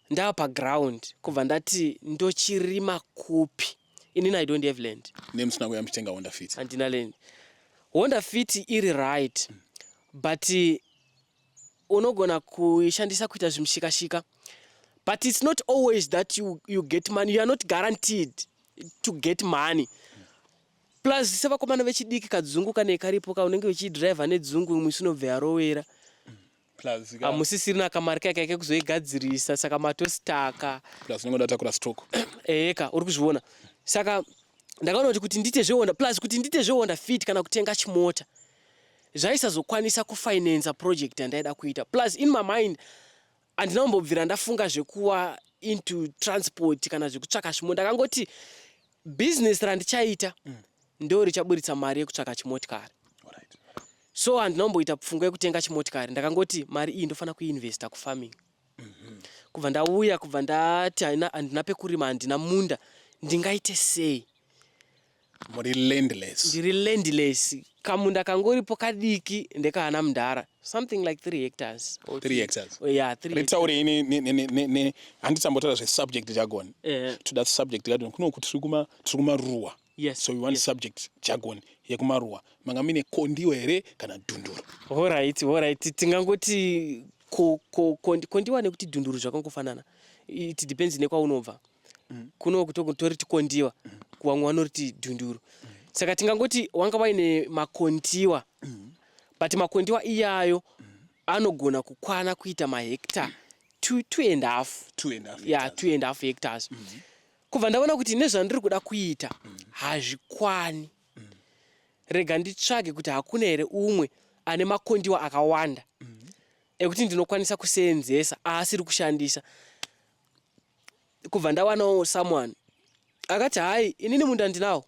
ndava paground, kubva ndati ndochirima kupi? Inini I don't have land. Nemusina kuya muchitenga Honda Fit. Handina land. Honda Fit iri right, but unogona kuishandisa kuita zvimushikashika, but it's not always that you get money. You are not guaranteed to get money. Plus sevakomana vechidiki, kadzungu kane karipo, kaunenge uchidhiraivha nedzungu, musi unobva yarovera. Plus Hamusisirina kamari kaka kekuzoigadzirisa, saka matositaka. Plus unongoda takura stock. Eka, uri kuzviona. Saka ndakaona kuti ndiite zveHonda, plus kuti ndiite zveHonda Fit kana kutenga chimota, zvaisazokwanisa kufinansa project yandaida kuita. Plus in my mind handina kumbobvira ndafunga zvekuva into transport kana zvekutsvaka zvimo. Ndakangoti business randichaita ndo richaburitsa mari yekutsvaka chimotikari. So handina kumboita pfungwa yekutenga chimotikari. Ndakangoti mari iyi ndofanira kuinvesta kufarming. Kubva ndauya, kubva ndati handina pekurima, handina munda, ndingaite sei? Muri landless. Ndiri landless. Kamunda kangoripo kadiki ndekaana mudhara, something like 3 hectares or 3 hectares. Oh, yeah, 3. Ritaurei handitambotaura zvesubject jargon. Toda subject jargon kunoku, tiri kumaruwa. So we want subject jargon yekumaruwa. Manga mine kondiwa here kana dhunduru? Alright, tingangoti kondiwa nekuti dhunduru zvakangofanana. It depends nekwaunobva. Kunoku toriti kondiwa, kuvamwe vanoriti dhunduru. Saka tingangoti wanga waine makondiwa, but makondiwa iyayo anogona kukwana kuita mahekta two and half. 2.5 Yeah. hectares. 2.5 hectares. Kubva ndaona kuti nezvandiri kuda kuita hazvikwani. Rega nditsvage kuti hakuna here umwe ane makondiwa akawanda ekuti ndinokwanisa kuseenzesa aasiri kushandisa. Kubva ndawanawo someone akati, "Hai, inini munda ndinawo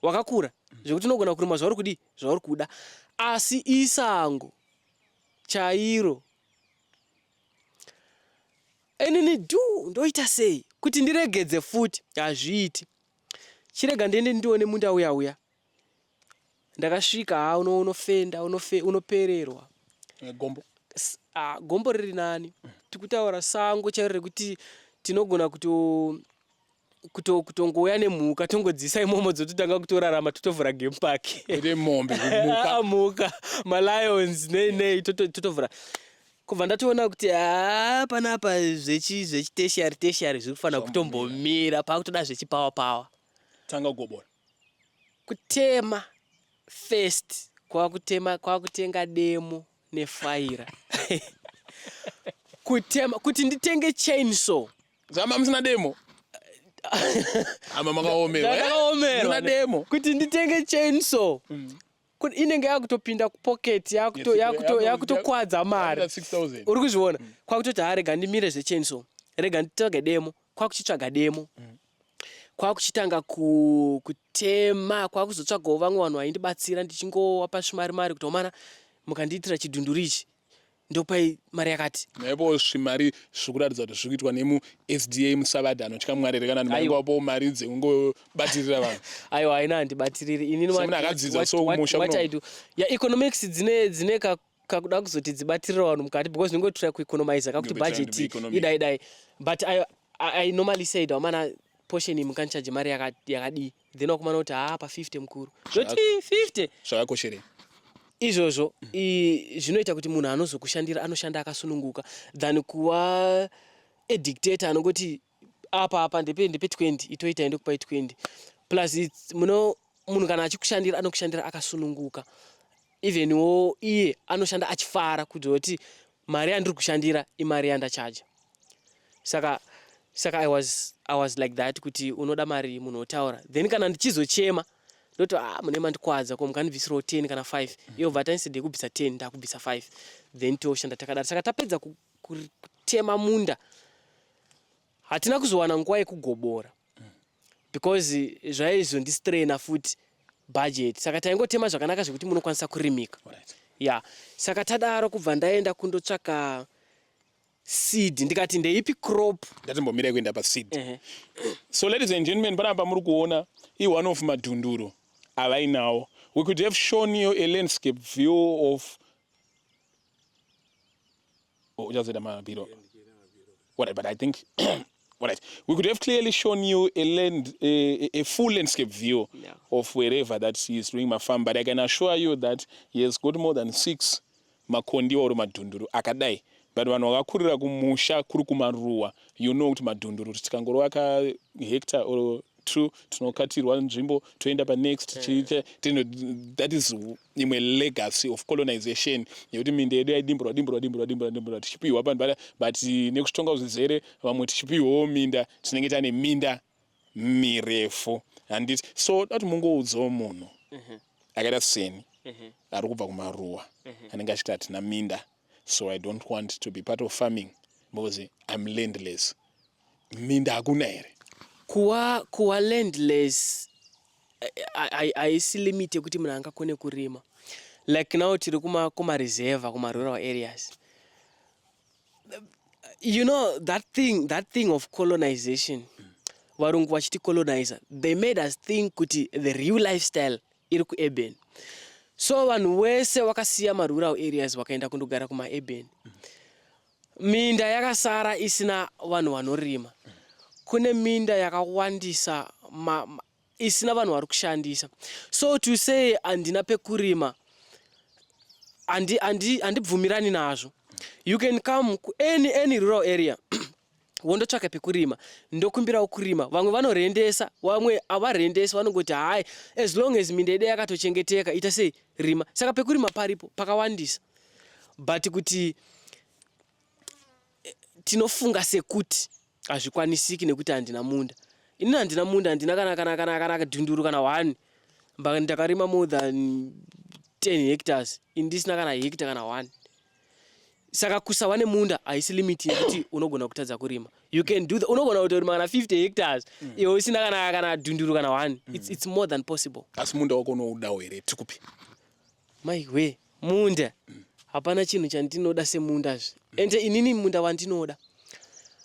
wakakura zvekuti unogona kurima zvauri kudi zvauri kuda, asi isango chairo." Inini dhu ndoita sei kuti ndiregedze futi? Hazviiti. Chirega ndiende ndione munda uya uya. Ndakasvika, ha, unofenda, unopererwa. Gombo. Ah, gombo riri nani. Tikutaura sango chairo rekuti tinogona kuto kuto kutongouya nemhuka, tongodzisa imomo, dzototanga kutorarama, totovhura game park. Kwete mombe, mhuka. Ah, mhuka, malions, nei nei, totovhura. Kubva ndatoona kuti ha, panapa zvechitertiary tertiary zviri kufanira kutombomira, pakutoda zvechipower power. Tanga kugobora. Kutema first, kwakutema, kwakutenga demo nefaira, kutema kuti nditenge chainsaw. Zama musina demo, ama makaomerwa, eh? Ndakaomerwa. Musina demo. Kuti nditenge chainsaw, kuti inenge yakutopinda kupocket, yakutokwadza mari. 6000. Uri kuzviona? Kwakutoti, ha, rega ndimire zvechainsaw, rega nditsvage demo. Kwakuchitsvaga demo, kwakuchitanga kutema, kwakuzotsvagawo vamwe vanhu vaindibatsira, ndichingowapa svimari mari kuti, "Omana, mukandiitira chidhunduru ichi, ndopai mari yakati." Naipo svimari zviri kuratidza kuti zviri kuitwa nemu-SDA musavadhi anotya Mwari here, kana Aiwa. ndimaingovapowo mari dzekungobatirira vanhu? Aiwa, haina, handibatiriri inini. Semunhu akadzidza, so kumusha What I do, yeah, economics dzine kakuda kuzoti dzibatirira vanhu mukati, because ndingotry kueconomiza kakuti You'll be trying to budget be economic. idai dai. But I normally said, "Wamana, portion iyi mukanicharge mari yakadii?" Then wakumana kuti, "Haa, pa 50 mukuru." Ndoti 50. Zvakakosherei? Izvozvo zvinoita kuti munhu anozokushandira anoshanda akasununguka than kuva adictator anongoti, "Apa apa ndepe 20, itoita, ndokupai 20." Plus muno munhu kana achikushandira, anokushandira akasununguka. Evenwo iye anoshanda achifara kuti kuti mari yandiri kushandira imari yandachaja. Saka I was like that, kuti unoda mari, munhu otaura. Then kana ndichizochema, ndoti, "Ah, mune mandikwadza, ko mukandibvisirawo 10 kana 5?" Iyo bva instead yekubvisa 10, ndakubvisa 5, then toshanda takadaro. Saka tapedza kutema munda, hatina kuzowana nguva yekugobora because zvaizondistraina futi budget. Saka taingotema zvakanaka zvekuti munokwanisa kurimika. Ya, saka tadaro, kubva ndaenda kundotsvaka. Seed, ndikati ndeipi crop? Ndatimbomirai kuenda paseed. So ladies and gentlemen, panapa muri kuona i-one of madhunduru avainawo. We could have shown you a landscape view of, oh, uchazoita mabiro. Alright, but I think, alright, we could have clearly shown you a full landscape view of wherever that he is doing mafarm, but I can assure you that he has got more than six makondiwa uri madhunduru akadai. But vanhu vakakurira kumusha kuri kumaruwa, you know kuti madhunduru tikangorova kahectare or two, tinokatirwa nzvimbo, toenda panext. That is imwe legacy of colonization, yekuti minda yedu yaidimburwa, dimburwa, dimburwa, dimburwa, dimburwa, tichipiwa panhu, but nekuchitonga zvizere vamwe tichipiwawo minda, tinenge tane minda mirefu, handiti? So dati mungoudzawo munhu akaita seni ari kubva kumaruwa, anenge achiti hatina minda, so I don't want to be part of farming because I'm landless. Minda hakuna here? Kuwa landless haisi limit yekuti munhu angakone kurima. Like now tiri kumareserva, kumarural areas. You know that thing of colonization, varungu vachiti colonizer, they made us think kuti the real lifestyle iri kuurban. So vanhu vese vakasiya marural areas, vakaenda kundogara kumaurban. Minda yakasara isina vanhu vanorima. Kune minda yakawandisa isina vanhu vari kushandisa. So to say handina pekurima, handibvumirani nazvo. You can come kuany rural area, wondotsvaka pekurima, ndokumbirawo kurima. Vamwe vanorendesa, vamwe havarendesi, vanongoti hai, as long as minda yedu yakatochengeteka, ita sei, rima. Saka pekurima paripo pakawandisa, but kuti tinofunga sekuti hazvikwanisiki nekuti handina munda. Inini handina munda, handina kana dhunduru kana one, but ndakarima more than 10 hectares, ini ndisina kana hectare kana one. Saka kusava nemunda haisi limit yekuti unogona kutadza kurima. You can do unogona kutorima kana 50 hectares iwe usina kana dhunduru kana one. It's more than possible. Asi munda wako unoudawo here? Tikupi. Maiwe, munda, hapana chinhu chandinoda semundazve. Ende inini munda wandinoda,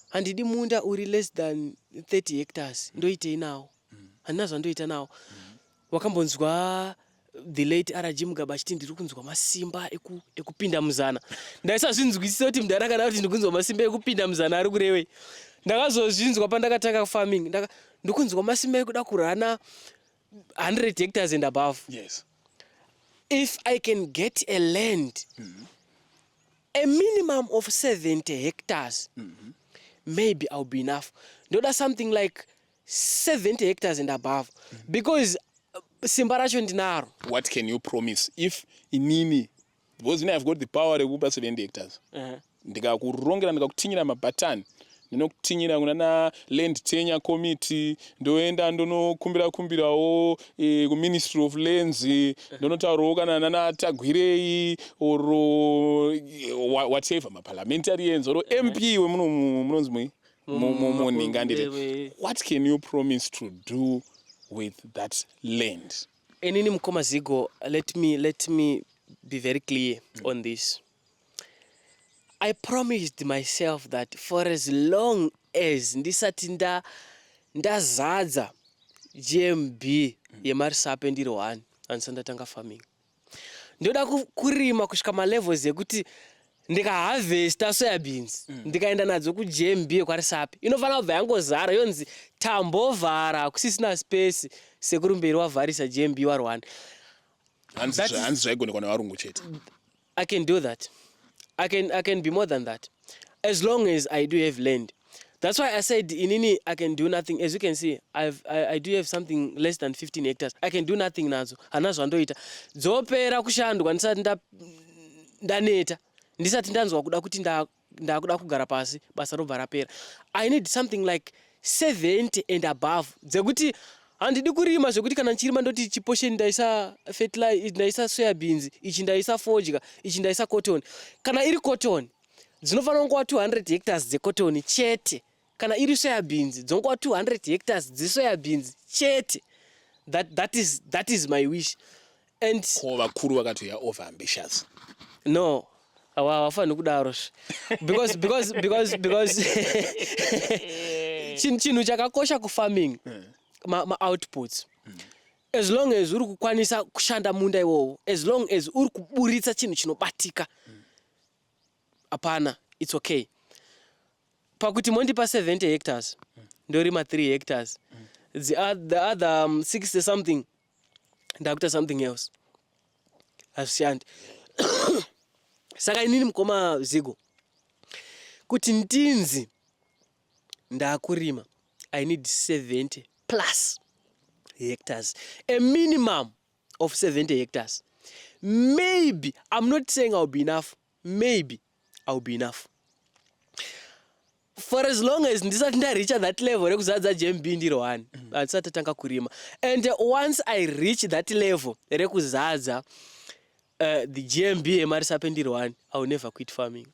handidi munda uri less than 30 hectares. Ndoitei nawo? Handina zvandoita nawo. Wakambonzwa the late RG Mugabe achiti ndiri kunzwa masimba ekupinda muzana? Ndaisazvinzwisisa kuti mudhara kana kuti ndikunzwa masimba ekupinda muzana ari kurevei. Ndakazozvinzwa pandakatanga farming. Ndikunzwa masimba ekuda kurana 100 hectares and above. If I can get a land, a minimum of 70 hectares, maybe I'll be enough. Ndoda something like 70 hectares and above because simba racho ndinaro. What can you promise if inini, because ini I've got the power rekupa 70 hectares, ndikakurongera, ndikakutinyira mabhatani, ndinokutinyira kuna na Land Tenure Committee, ndoenda ndonokumbira kumbirawo kuMinistry of Lands, ndonotaurawo kana nana Tagwirei or whatever, maparliamentarians or MP wemuno munonzi mui muninga, nditi what can you promise to do with that land? Inini, mukoma Zigo, let me be very clear on this. I promised myself that for as long as ndisati ndazadza GMB yemaRusape ndiri one, handisati ndatanga farming. Ndoda kurima kusvika malevels ekuti ndikaharvesta soyabeans, ndikaenda nadzo kuGMB yekwaRusape, inofanira kubva yangozara, yonzi tambovhara, hakusisina space, sekuru mberi wavharisa GMB war1. Hanzi zvaigonekwa nevarungu chete. I can do that. I can be more than that. As long as I do have land. That's why I said inini I can do nothing. As you can see, I do have something less than 15 hectares. I can do nothing nadzo. Hana zvandoita. Dzopera kushandwa ndisati ndaneta. Ndisati ndanzwa kuda kuti ndakuda kugara pasi, basa robva rapera. I need something like 70 and above. Dzekuti handidi kurima zvekuti kana ndichirima ndoti chiportion ndaisa fertilizer, ndaisa soya beans, ichi ndaisa fodya, ichi ndaisa cotton. Kana iri cotton, dzinofanira kunguva 200 hectares dzecotton chete. Kana iri soya beans, dzonguva 200 hectares dzesoya beans chete. That is my wish and Ko vakuru vakati ya over ambitious. No. Awa, hawafaniri kudaro zve, because chinhu chakakosha kufarming ma-outputs. As long as uri kukwanisa kushanda munda iwowo, as long as uri kuburitsa chinhu chinobatika, hapana, it's okay. Pakuti mondipa 70 hectares, ndorima 3 hectares, the other 60 something ndakuita something else, hazvishandi. Saka inini, mukoma Zigo, kuti ndinzi ndakurima, I need 70 plus hectares, a minimum of 70 hectares. Maybe, I'm not saying I'll be enough, maybe I'll be enough. For as long as ndisati ndareacha that level rekuzadza GMB ndiro one, handisati tatanga kurima. And once I reach that level rekuzadza the GMB yemaRusape ndiro one, I will never quit farming.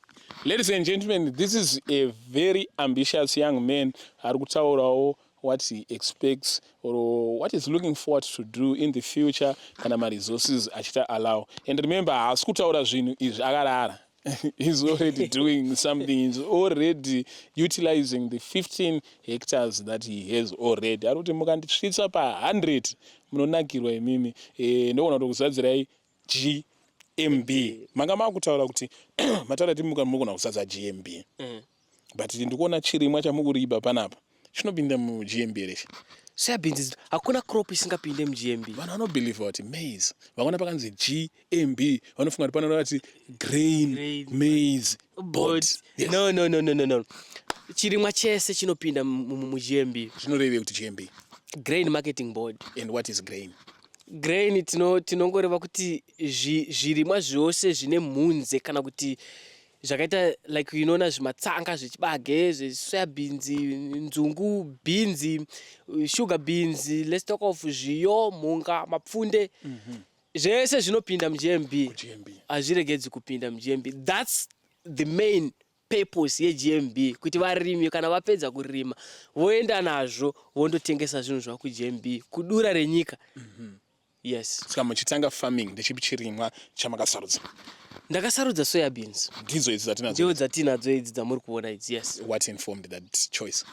Ladies and gentlemen, this is a very ambitious young man ari kutaurawo what he expects or what he's looking forward to do in the future kana maresources achita allow. And remember, haasi kutaura zvinhu izvi akarara. He's already doing something. He's already utilizing the 15 hectares that he has already. Ari kuti mukandisvitsa pa100, munonakirwa imimi. Ndogona kuti kuzadzirai GMB. Manga makutaura kuti mataura ti mugona kuzadza GMB, but ndikuona chirimwa chamukuriba panapa chinopinda muGMB reshe? Soyabeans, hakuna crop isingapinde muGMB. Vanhu vanobhelievha kuti maize, vakaona pakanzi GMB, vanofunga kuti panoda kuti Grain, Grain Maize Board. Yes. No, chirimwa chese chinopinda muGMB. Zvinorevei kuti GMB? Grain Marketing Board. And what is grain? Grain tinongoreva kuti zvirimwa zvose zvine mhunze, kana kuti zvakaita like unoona zvimatsanga zvechibage, zvesoyabeans, nzungu, bhinzi, sugar beans, let's talk of zviyo, mhunga, mapfunde, zvese zvinopinda muGMB. GMB. Hazviregedzi kupinda muGMB. That's the main purpose yeGMB, kuti varimi kana vapedza kurima voenda nazvo vondotengesa zvinhu zvavo kuGMB, kudura renyika. Yes. Saka muchitanga farming, ndechipi chirimwa chamakasarudza? Ndakasarudza soyabeans. Ndidzo idzi dzatinadzo? Ndidzo dzatinadzo idzi dzamuri kuona idzi, yes. What informed that choice?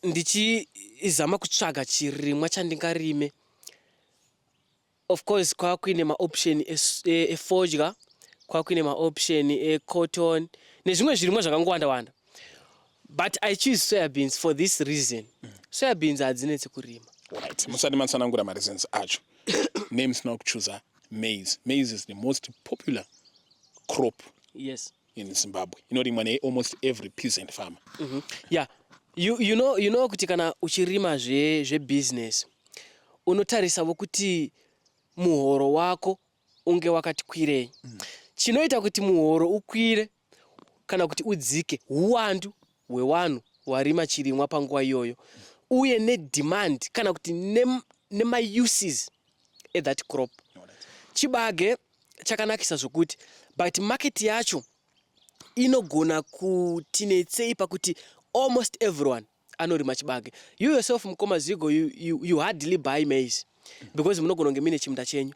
Ndichizama kutsvaga chirimwa chandingarime, of course kwakuine maoption efodya, kwakuine maoption ecotton nezvimwe zvirimwa zvakangowanda wanda, but I choose soyabeans for this reason: soyabeans hadzinetsi kurima. Right, musati matsanangura mareasons acho, nei musina kuchuza maize? Maize is the most popular crop in Zimbabwe, inorimwa nealmost every peasant farmer. Yeah, you know kuti kana uchirima zvebusiness, unotarisavo kuti muhoro wako unge wakati kwirei. Chinoita kuti muhoro ukwire kana kuti udzike uwandu hwevanhu warima chirimwa panguva iyoyo, uye nedemand kana kuti nemauses ethat crop. Chibage chakanakisa zvokuti, but market yacho inogona kutinetsei pakuti almost everyone anorima chibage. You yourself, mukoma Zigo, you hardly buy maize because munogona kunge muine chimunda chenyu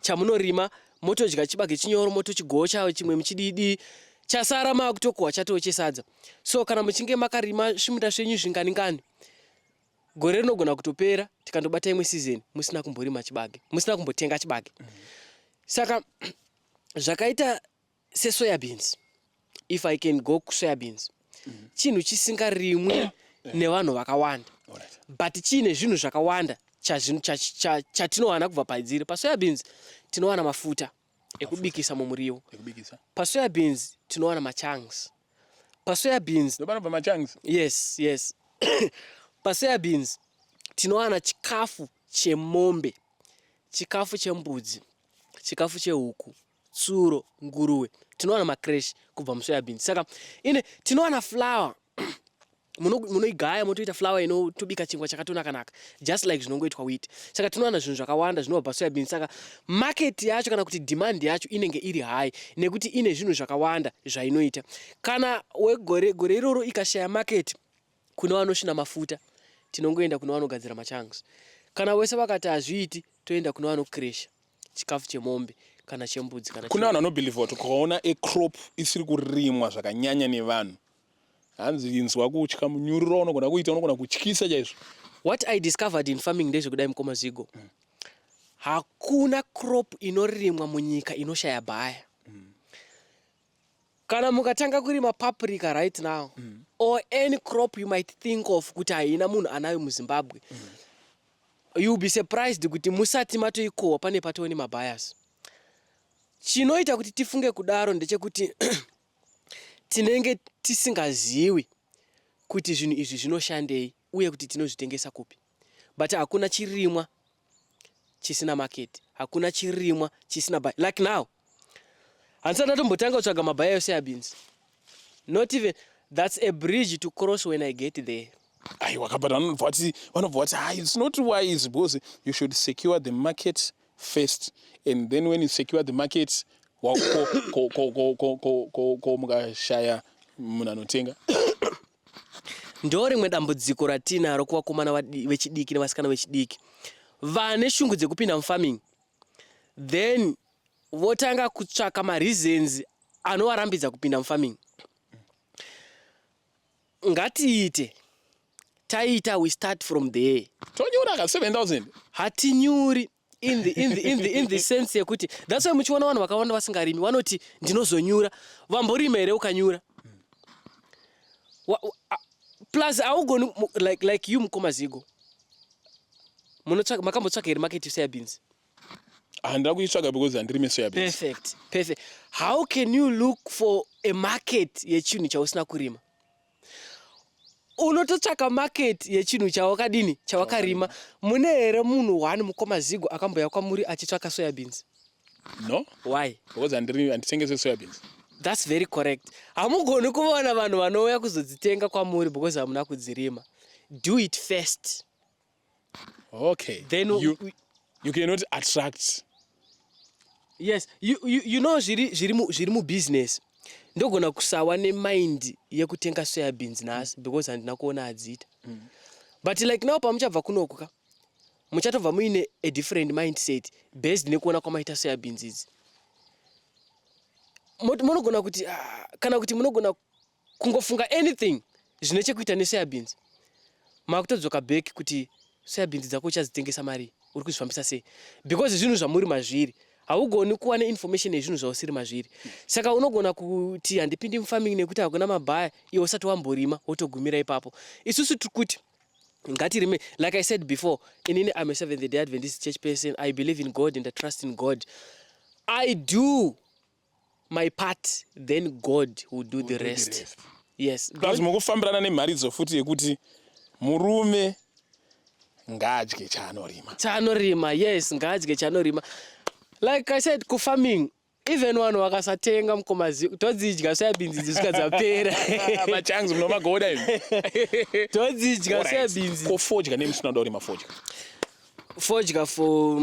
chamunorima, motodya chibage chinyoro, motochigocha, chimwe muchididi, chasara maakutokohwa chatoo chesadza. So kana muchinge makarima zvimunda zvenyu zvingani-ngani, gore rinogona kutopera tikandobata imwe season musina kumborima chibage, musina kumbotenga chibage. Saka zvakaita sesoyabeans, if I can go kusoyabeans, chinhu chisingarimwi nevanhu vakawanda, but chiine zvinhu zvakawanda chatinowana kubva padziri. Pasoyabeans tinowana mafuta ekubikisa mumuriwo. Ekubikisa. Pasoyabeans tinowana machunks. Pasoyabeans Ndopanobva machunks? Yes, pasoyabeans tinowana chikafu chemombe, chikafu chembudzi, chikafu chehuku, tsuro, nguruve. Tinowana macrash kubva musoyabeans. Saka ine tinowana flour, munoigaya motoita flour inotobika chingwa chakatonaka-naka, just like zvinongoitwa wheat. Saka tinowana zvinhu zvakawanda zvinobva pasoyabeans. Saka market yacho kana kuti demand yacho inenge iri high nekuti ine zvinhu zvakawanda zvainoita. Kana wegore gore iroro ikashaya market kune vanosvina mafuta, tinongoenda kune vanogadzira machunks. Kana wese vakati hazviiti, toenda kune vanokresha chikafu chemombe. Kana chembudzi, kana Kune vanhu vanobhilivha kuti ukaona a crop isiri kurimwa zvakanyanya nevanhu, hanzi inzwa kutya, munyuriro unogona kuita unogona kutyisa chaizvo. What I discovered in farming ndezvekudai, mukoma Zigo, hakuna crop inorimwa munyika inoshaya buyer. Kana mukatanga kurima paprika right now or any crop you might think of kuti haina munhu anayo muZimbabwe, you'll be surprised kuti musati matoikohwa pane patoo nemabuyers. Chinoita kuti tifunge kudaro ndechekuti tinenge tisingazivi kuti zvinhu izvi zvinoshandei uye kuti tinozvitengesa kupi. But hakuna chirimwa chisina market, hakuna chirimwa chisina buyer. Like now handisati ndatombotanga kutsvaga mabuyer esoyabeans, not even. That's a bridge to cross when I get there. Aiwa, but vanobva vati hai, it's not wise because you should secure the market first and then when you secure the market, ko mukashaya munhu anotenga? Ndo rimwe dambudziko ratinaro kuvakomana vechidiki nevasikana vechidiki vane shungu dzekupinda mufarming, then votanga kutsvaka mareasons anovarambidza kupinda mufarming. Ngatiite taita, we start from there. Tonyora ka 7000. Hatinyuri in the sense yekuti that's why muchiona vanhu vakawanda vasingarimi vanoti ndinozonyura. Vamborima here ukanyura? Plus haugoni like you, mukoma Zigo, makambotsvaka here market yesoyabeans? Handina kuitsvaga because handirime soyabeans. Perfect. How can you look for a market yechinhu chausina kurima? Unototsvaka market yechinhu chawakadini? Chawakarima. Mune here munhu one, mukoma Zigo, akamboya kwamuri achitsvaka soyabeans? No. Why? Because handitengese soyabeans. That's very correct. Hamugoni kuona vanhu vanouya kuzodzitenga kwamuri because hamuna kudzirima. Do it first. Then You cannot attract. Yes, you know zviri mubusiness, ndogona kusawa nemind yekutenga soyabeans nhasi because handina kuona adziita. But like now, pamuchabva kunoku ka, muchatobva muine a different mindset based nekuona kwamaita soyabeans idzi. Munogona kuti, ah, kana kuti munogona kungofunga anything zvine chekuita nesoyabeans, makutodzoka back kuti soyabeans dzako uchadzitengesa mari, uri kuzvifambisa sei, because zvinhu zvamuri mazviri. Haugoni kuwa neinformation yezvinhu zvausiri mazviri. Saka unogona kuti handipindi mufarming nekuti hakuna mabuyer, iwe usati wamborima, wotogumira ipapo. Isusu tiri kuti ngatirime. Like I said before, inini I'm a Seventh Day Adventist Church person. I believe in God and I trust in God. I do my part, then God will do the do the rest. Rest. Yes. Plus mukufambirana nemharidzo futi yekuti murume ngaadye chaanorima. Chanorima, yes, ngaadye chanorima. Like I said, kufarming, even vanhu vakasatenga, mukoma Zigo, todzidya soyabeans idzi svika dzapera. Machangs munomagoda imi. Todzidya soyabeans. Ko fodya nemusina kuda kurima fodya? Fodya, for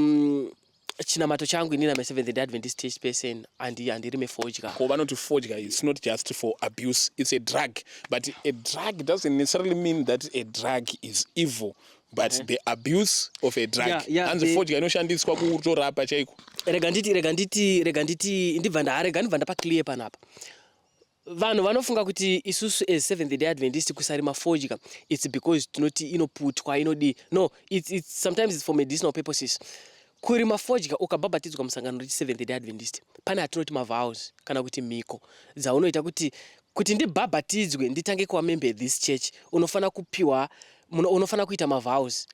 chinamato changu, inini am a Seventh Day Adventist Church person, handirime fodya. Ko vanoti fodya is not just for abuse, it's a drug, but a drug doesn't necessarily mean that a drug is evil, but the abuse of a drug. Hanzi fodya inoshandiswa kutorapa chaiko. Rega nditi ndibva ndarega, ndibva ndapa clear panapa. Vanhu vanofunga kuti isusu as Seventh Day Adventist kusarima fodya, it's because tinoti inoputwa, inodii. No, sometimes it's for medicinal purposes. Kurima fodya, ukabhabhatidzwa musangano rechiSeventh Day Adventist, pane atinoti mavows kana kuti mhiko dzaunoita kuti ndibhabhatidzwe nditange kuva member this church, unofanira kupiwa, unofanira kuita mavows.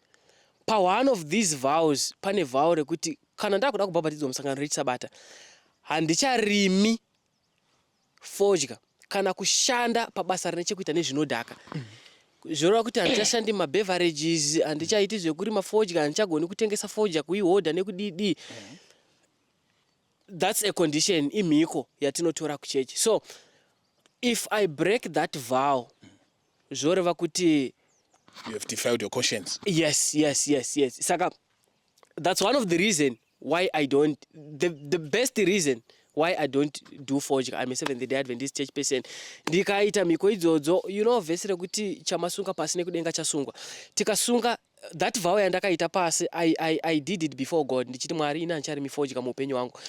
Paone of these vows pane vow rekuti kana ndakuda kubhabhatidzwa musangano rechisabata, handicharimi fodya kana kushanda pabasa rine chekuita nezvinodhaka. Zvoreva kuti handichashandi mumabeverages, handichaiti zvekurima fodya, handichagoni kutengesa fodya, kuihodha nekudidi. That's a condition, imhiko yatinotora kuchechi. So if I break that vow, zvoreva kuti You have defiled your conscience. Yes. Saka that's one of the reason why I don't, the best reason. Why I don't do fodya? I'm a Seventh Day Adventist Church person. Ndikaita mhiko idzodzo, vhesi rekuti chamasunga pasi nekudenga chasungwa. Tikasunga that vow yandakaita pasi, I did it before God, ndichiti, "Mwari, ini handicharimi fodya muupenyu hwangu."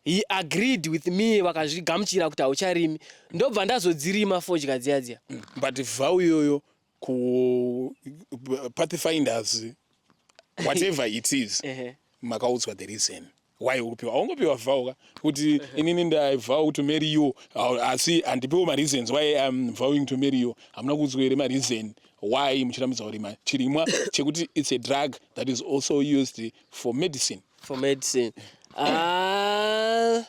He agreed with me, vakazvigamuchira kuti haucharimi. Ndobva ndazodzirima fodya dziya dziya. But vow iyoyo ku Pathfinders, whatever it is, makaudzwa the reason why ukupiwa? Haungopiwa vow ka kuti inini ndavow to marry you, asi handipiwo mareasons why I'm vowing to marry you. Hamuna kuudzwa here mareason why muchirambidza kurima chirimwa chekuti it's a drug that is also used for medicine? For medicine? Ah,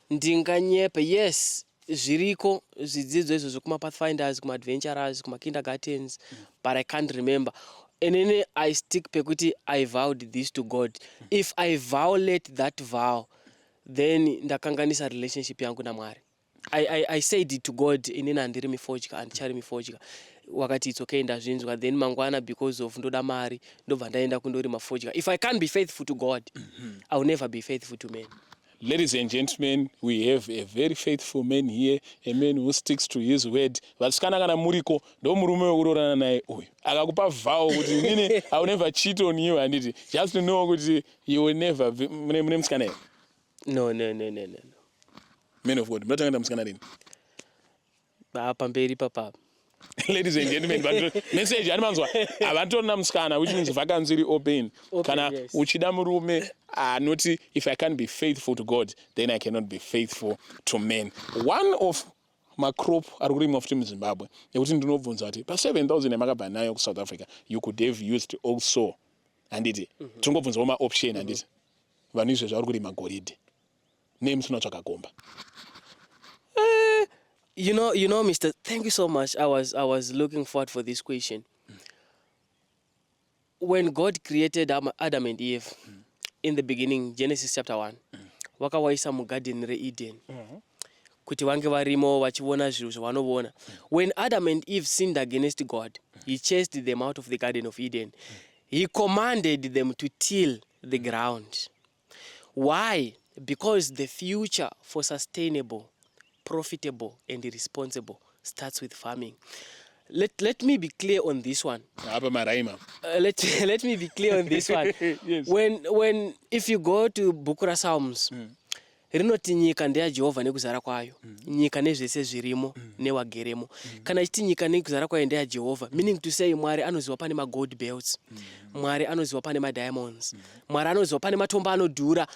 ndinganyepe. Yes, zviriko zvidzidzo izvozvo kuma-Pathfinders, kuma-Adventurers, kuma-kindergartens, but I can't remember. Inini I stick pekuti I vowed this to God. If I violate that vow, then ndakanganisa relationship yangu naMwari. I said it to God, "Inini handirimi fodya, handicharimi fodya." Wakati, "It's okay, ndazvinzwa." Then mangwana, because of ndoda mari, ndobva ndaenda kundorima fodya. If I can't be faithful to God, I will never be faithful to men. Ladies and gentlemen, we have a very faithful man here, a man who sticks to his word. Vasikana, kana muriko, ndo murume wekuroorana naye uyu. Akakupa vow kuti inini I will never cheat on you, handiti? Just to know kuti you will never mune musikana here? No. Man of God, munotanga musikana rini? Ah, pamberi papapa. Ladies and gentlemen, message ani manzwa, havatorina musikana, which means vacancy iri open. Open. Kana uchida murume anoti, "If I can't be faithful to God, then I cannot be faithful to men." One of macrop ari kurimwa futi muZimbabwe, nekuti ndinobvunza kuti pa7000 yamakabva nayo kuSouth Africa, you could have used also, handiti? Tingobvunzawo maoption, handiti? Vanhu izvezvi vari kurima goridhe. Nei musina kutsvaga gomba? Mr. Thank you so much. I was looking forward for this question. When God created Adam and Eve in the beginning, Genesis chapter 1, vakawaisa mugarden reEden kuti vange varimo vachiona zvinhu zvavanovona. When Adam and Eve sinned against God, he chased them out of the Garden of Eden. He commanded them to till the ground. Why? Because the future for sustainable, profitable and responsible starts with farming. Let me be clear on this one. Apa maraima. Let me be clear on this one. When if you go to bhuku raPsalms, rinoti nyika ndeyaJehovha nekuzara kwayo, nyika nezvese zvirimo newageremo. Kana ichiti nyika nekuzara kwayo ndeyaJehovha, meaning to say Mwari anoziva pane magold belts, Mwari anoziva pane madiamonds, Mwari anoziva pane matombo anodhura.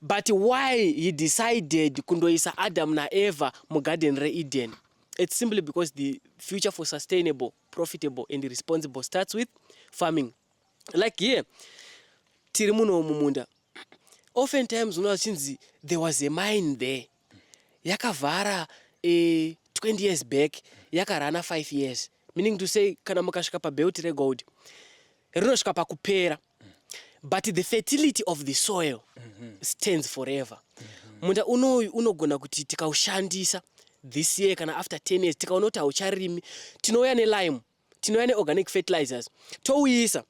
But why he decided kundoisa Adam naEva mugarden reEden? It's simply because the future for sustainable, profitable and responsible starts with farming. Like here, tiri muno mumunda, oftentimes unoona zvichinzi there was a mine there yakavhara 20 years back, yakarana 5 years, meaning to say kana mukasvika pabelt regold, rinosvika pakupera, but the fertility of the soil stands forever. Munda unoyu unogona kuti tikaushandisa this year, kana after 10 years tikaona kuti haucharimi, tinouya nelime, tinouya neorganic fertilizers, touisa,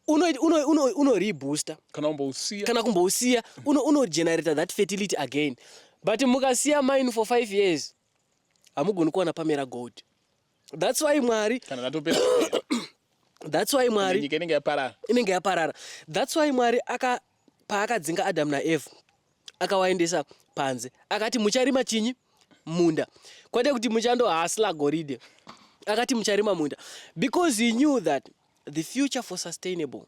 unoreboosta. Kana umbousiya. Kana kumbousiya, unogenerata that fertility again. But mukasiya mine for 5 years, hamugoni kuwana pamera gold. That's why Mwari Kana ratopera. That's why Mwari Nyika inenge yaparara. Inenge yaparara. That's why Mwari aka paakadzinga Adamu naEvha, akawaendesa panze, akati mucharima chinyi? Munda. Kwete kuti muchandohasla goridhe. Akati mucharima munda, because he knew that the future for sustainable,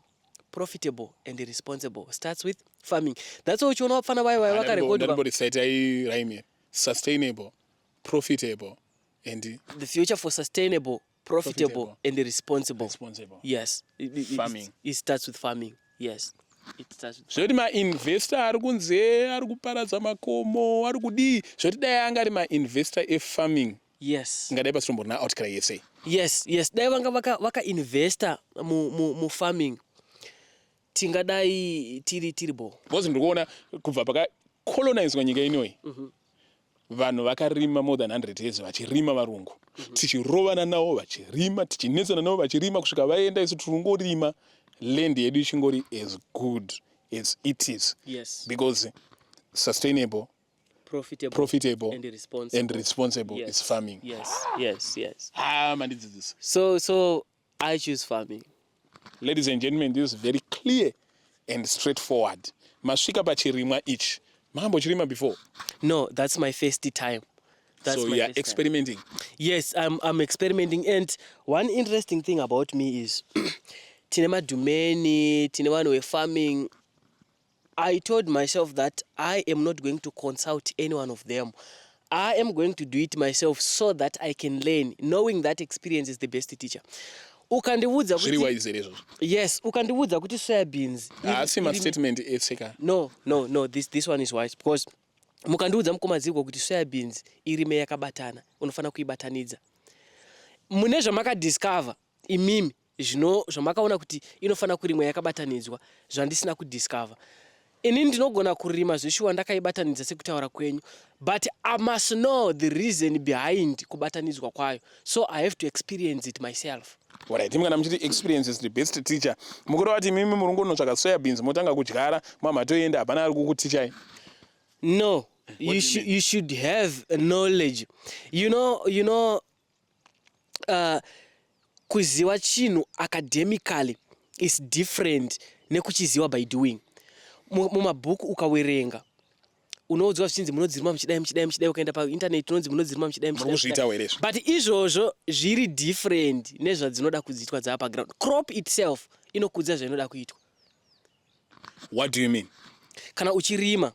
profitable and responsible starts with farming. That's why uchiona vapfana vayo vaya vakarekodwa. Ndamborisaitai rhyme: sustainable, profitable and The future for sustainable, profitable, Profitable. And responsible. Responsible. Yes, Farming. It starts with farming. Yes, it starts with Zvekuti mainvestor ari kunze ari kuparadza makomo, ari kudii, zvekuti dai anga ari mainvestor efarming, ingadai pasitomborina outcry yese. Yes, dai vanga vakainvesta mufarming, tingadai tiri bo. Because ndiri kuona kubva pakacolonizwa nyika inoyi, vanhu vakarima more than 100 years vachirima, varungu tichirovana navo vachirima, tichinetsana navo vachirima, kusvika vaenda, isu tiri land yedu ichingori as good as it is, because Sustainable, profitable, profitable and responsible. And responsible is farming. Yes. Ah, mandidzidzisa. So I choose farming. Ladies and gentlemen, this is very clear and straightforward. Masvika pachirimwa ichi. Makambochirima before? No, that's my first time. That's So my you are first time. Experimenting. Yes, I'm experimenting. And one interesting thing about me is tine madhumeni, tine vanhu vefarming. I told myself that I am not going to consult any one of them. I am going to do it myself so that I can learn, knowing that experience is the best teacher. Ukandiudza Zviri kuti wise here izvozvo? Yes, ukandiudza kuti soya beans Haasi mastatement ese ka. No, this one is wise because mukandiudza, mukoma Zigo, kuti soya beans irime yakabatana, unofanira kuibatanidza mune zvamakadiscover imimi, zvino zvamakaona kuti inofanira kurimwa yakabatanidzwa, zvandisina kudiscover. Inini ndinogona kurima zveshuwa ndakaibatanidza sekutaura kwenyu, but I must know the reason behind kubatanidzwa kwayo, so I have to experience it myself. Alright, imi kana muchiti experience is the best teacher, mukureva kuti imimi muri ngonotsvaka soya beans, motanga kudyara, mamatoenda, hapana ari kukutichai? No, do you mean? You should have a knowledge. You know, kuziva chinhu academically is different nekuchiziva by doing. Mumabhuku ukawerenga, unoudzwa zvichinzi munodzirima muchidai, muchidai, muchidai. Ukaenda painternet, unonzi munodzirima muchidai, Muri muchidai, kuzviita muchidai. here izvo? But izvozvo zviri different nezvadzinoda kudziitwa dzava paground. Crop itself inokudza zvainoda kuitwa. What do you mean? Kana uchirima,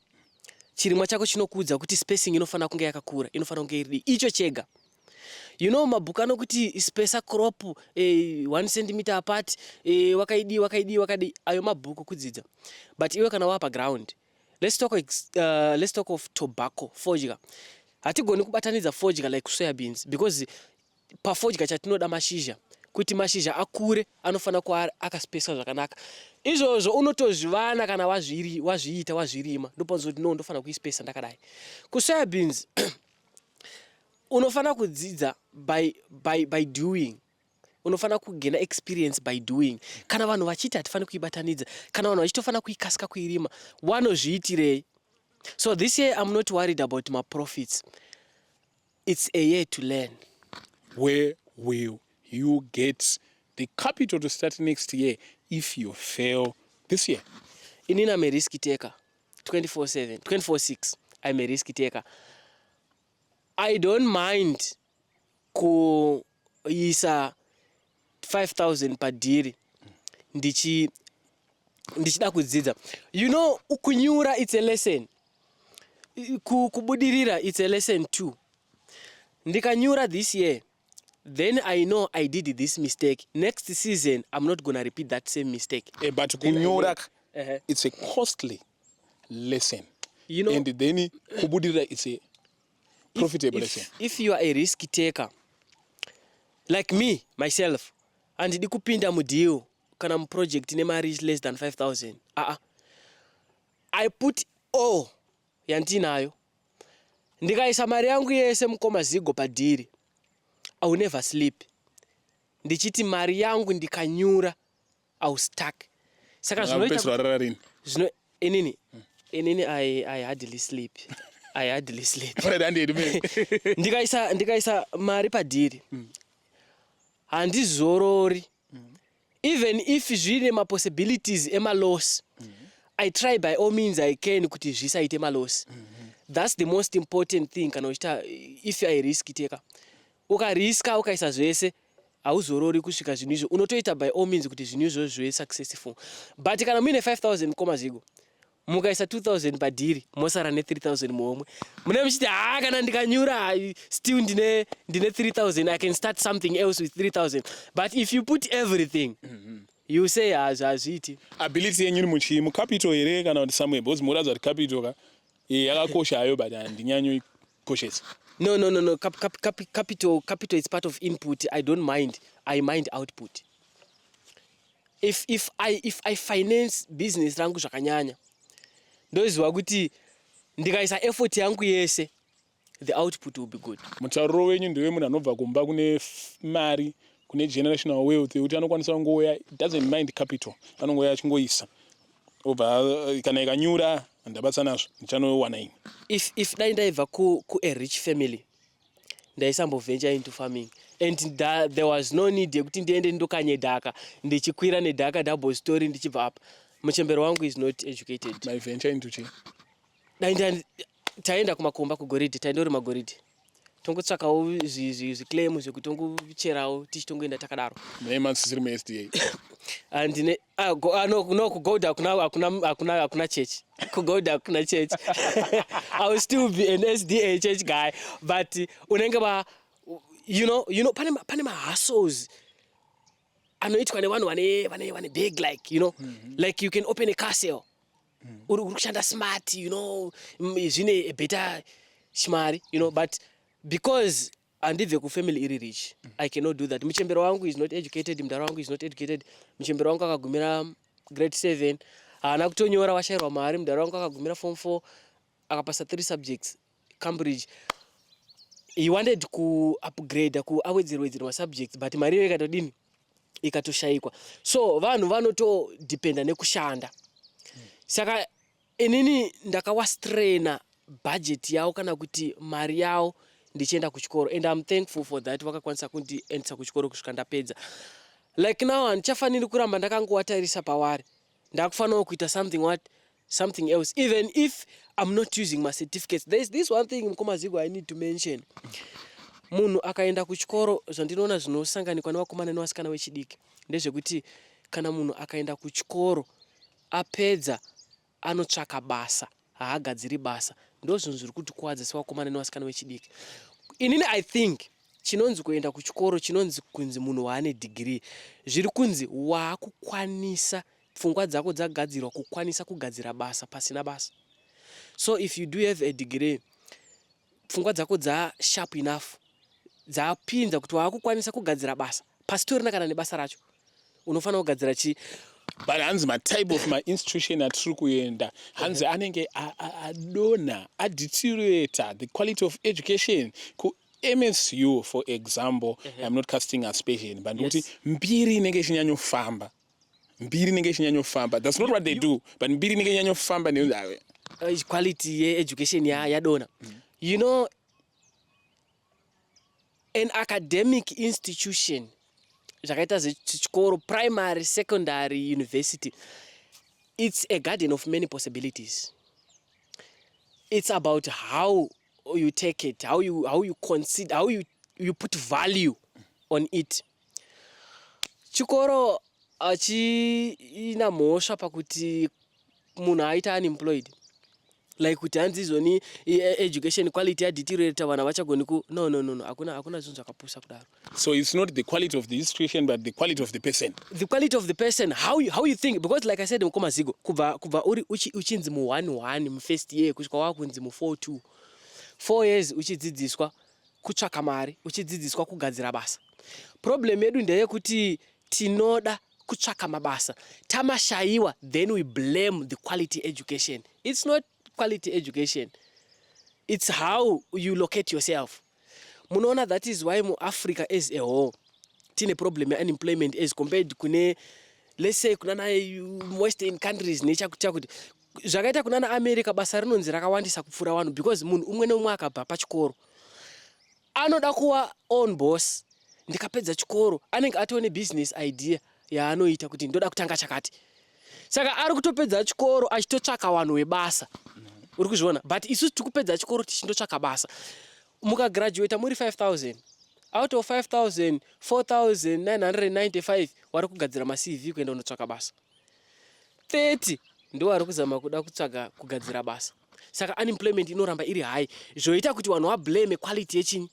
chirimwa chako chinokuudza kuti spacing inofanira kunge yakakura, inofanira kunge iri icho chega. Mabhuku anokuti space crop 1 centimeter apart, wakaidi, wakaidi, wakadi. Ayo mabhuku kudzidza, but iwe kana wapa ground, let's talk of tobacco, fodya. Hatigoni kubatanidza fodya like soya beans because pafodya chatinoda mashizha. Kuti mashizha akure, anofanira kuva akaspacwa zvakanaka. Izvozvo unotozvivana kana wazviita, wazvirima, ndopanzoti no, ndofanira kuispacea ndakadai. Kusoya beans unofanira kudzidza by doing, unofanira kugaina experience by doing. Kana vanhu vachiti hatifaniri kuibatanidza, kana vanhu vachitofanira kuikasika kuirima, wanozviitirei? So this year I'm not worried about my profits. It's a year to learn. Where will you get the capital to start next year if you fail this year? Inini am a risk taker 24/7, 24/6. I'm a risk taker. I don't mind kuisa 5000 padhiri ndichida kudzidza. Kunyura, it's a lesson. Kubudirira, it's a lesson too. Ndikanyura this year, then I know I did this mistake. Next season I'm not gonna repeat that same mistake. But Then I know. Kunyura, it's a costly lesson. And then kubudirira, it's a profitable lesson. If you are a risk taker like me myself, handidi kupinda mudeal kana muproject nemari less than 5000. Aa, I put all yandinayo. Ndikaisa mari yangu yese, mukoma Zigo, padhiri, I will never sleep ndichiti mari yangu ndikanyura, I will stuck. Saka zvinoita Makapedzisira warara rini? Zvino inini I hardly sleep, I hardly sleep. Alright, handidi me. Ndikaisa mari padhiri, handizorori. Even if zvine mapossibilities emaloss, I try by all means I can kuti zvisaite maloss. That's the most important thing kana uchiita. If you are a risk taker, ukariska, ukaisa zvese, hauzorori kusvika zvinhu izvo. Unotoita by all means kuti zvinhu izvozvo zvive successful. But kana muine 5000, mukoma Zigo, mukaisa 2000 padhiri, mosara ne3000 muhomwe, mune muchiti, "Ha, kana ndikanyura, still ndine 3000. I can start something else with 3000." But if you put everything, you say hazviiti. Ability yenyu iri muchii? Mucapital here kana kuti somewhere? Because muratidza kuti capital ka yakakosha hayo, but handinyanyoikoshesa. No. Capital is part of input. I don't mind. I mind output. If I finance business rangu zvakanyanya, ndoziva kuti ndikaisa effort yangu yese, the output will be good. Mutauriro wenyu ndewe munhu anobva kumba kune mari, kune generational wealth yekuti anokwanisa kungouya, doesn't mind capital, anongouya achingoisa, obva kana ikanyura, Ndabasa nazvo, ndichanowana imwe. If dai ndaibva ku a rich family, ndaisamboventure into farming and there was no need yekuti ndiende ndokanye dhaka, ndichikwira nedhaka double story, ndichibva apa. Muchembero wangu is not educated. My venture into chii? Dai taenda kumakomba kugoridhe, taindorima goridhe, tongotsvakawo zviclaim zvekutongocherawo, tichitongoenda takadaro. Maimasisiri muSDA? Handine, no, kugold hakuna, hakuna, hakuna, hakuna church. Kugold hakuna church. I will still be an SDA church guy, but unenge va you know pane mahustles anoitwa nevanhu vane big, like like you can open a castle, uri kushanda smart, zvine a better chimari, but because handibve kufamily iri rich, I cannot do that. Muchembero wangu is not educated, mudhara wangu is not educated. Muchembero wangu akagumira grade 7, haana kutonyora, washayirwa mari. Mudhara wangu akagumira form 4, akapasa three subjects Cambridge. He wanted kuupgrade, kuawedzera masubjects, but mari iyo ikatodini, ikatoshayikwa. So vanhu vanotodependa nekushanda. Saka inini ndakawastraina budget yavo kana kuti mari yavo ndichienda kuchikoro, and I'm thankful for that. Vakakwanisa kundiendesa kuchikoro kusvika ndapedza. Like now handichafaniri kuramba ndakangowatarisa pavari. Ndakufanirawo kuita something, what, something else, even if I'm not using my certificates. There is this one thing, Mukomazigo, I need to mention. Munhu akaenda kuchikoro, zvandinoona zvinosanganikwa nevakomana nevasikana vechidiki ndezvekuti kana munhu akaenda kuchikoro apedza, anotsvaka basa, haagadziri basa. Ndo zvinhu zviri kutikuvadza sevakomana nevasikana vechidiki. Inini I think chinonzi kuenda kuchikoro, chinonzi kunzi munhu waane degree, zviri kunzi waakukwanisa, pfungwa dzako dzagadzirwa kukwanisa kugadzira basa pasina basa. So if you do have a degree, pfungwa dzako dzasharp enough, dzapinza kuti waakukwanisa kugadzira basa pasitorina kana nebasa racho, unofanira kugadzira chii? But hanzi matype of mainstitution atiri kuenda, hanzi anenge adonha, adeteriorata the quality of education. KuMSU, for example, I'm not casting aspersion, but ndikuti mbiri inenge ichinyanyofamba, mbiri inenge ichinyanyofamba. That's not what they do, but mbiri inenge ichinyanyofamba. Quality yeeducation yadonha. An academic institution zvakaita sechikoro, primary, secondary, university, it's a garden of many possibilities. It's about how you take it, how you consider, how you put value on it. Chikoro hachina mhosva pakuti munhu aita unemployed, like kuti hanzi izoni education quality yadeteriorata, vanhu havachagoni ku No, hakuna zvinhu zvakapusa kudaro. So it's not the quality of the institution, but the quality of the person. The quality of the person, how you think, because like I said, Mukomazigo, kubva uri uchinzi mu1 1 mufirst year kusvika wakunzi mu4 2, 4 years, uchidzidziswa kutsvaka mari, uchidzidziswa kugadzira basa. Problem yedu ndeyekuti tinoda kutsvaka mabasa, tamashayiwa, then we blame the quality education. It's not quality education, it's how you locate yourself. Munoona, that is why muAfrica as a whole tine problem yeunemployment as compared kune, let's say, kunana western countries, nechakuti zvakaita kunana America, basa rinonzi rakawandisa kupfuura vanhu, because munhu umwe neumwe akabva pachikoro anoda kuva own boss. Ndikapedza chikoro, anenge atova nebusiness idea yaanoita kuti ndoda kutanga chakati. Saka ari kutopedza chikoro achitotsvaka vanhu webasa, uri kuzviona? But isusu tiri kupedza chikoro tichindotsvaka basa. Mukagraduata muri 5000, out of 5000, 4995 vari kugadzira maCV kuenda kundotsvaka basa, 30 ndo vari kuzama kuda kutsvaga kugadzira basa. Saka unemployment inoramba iri high, zvoita kuti vanhu vablame quality yechinyi,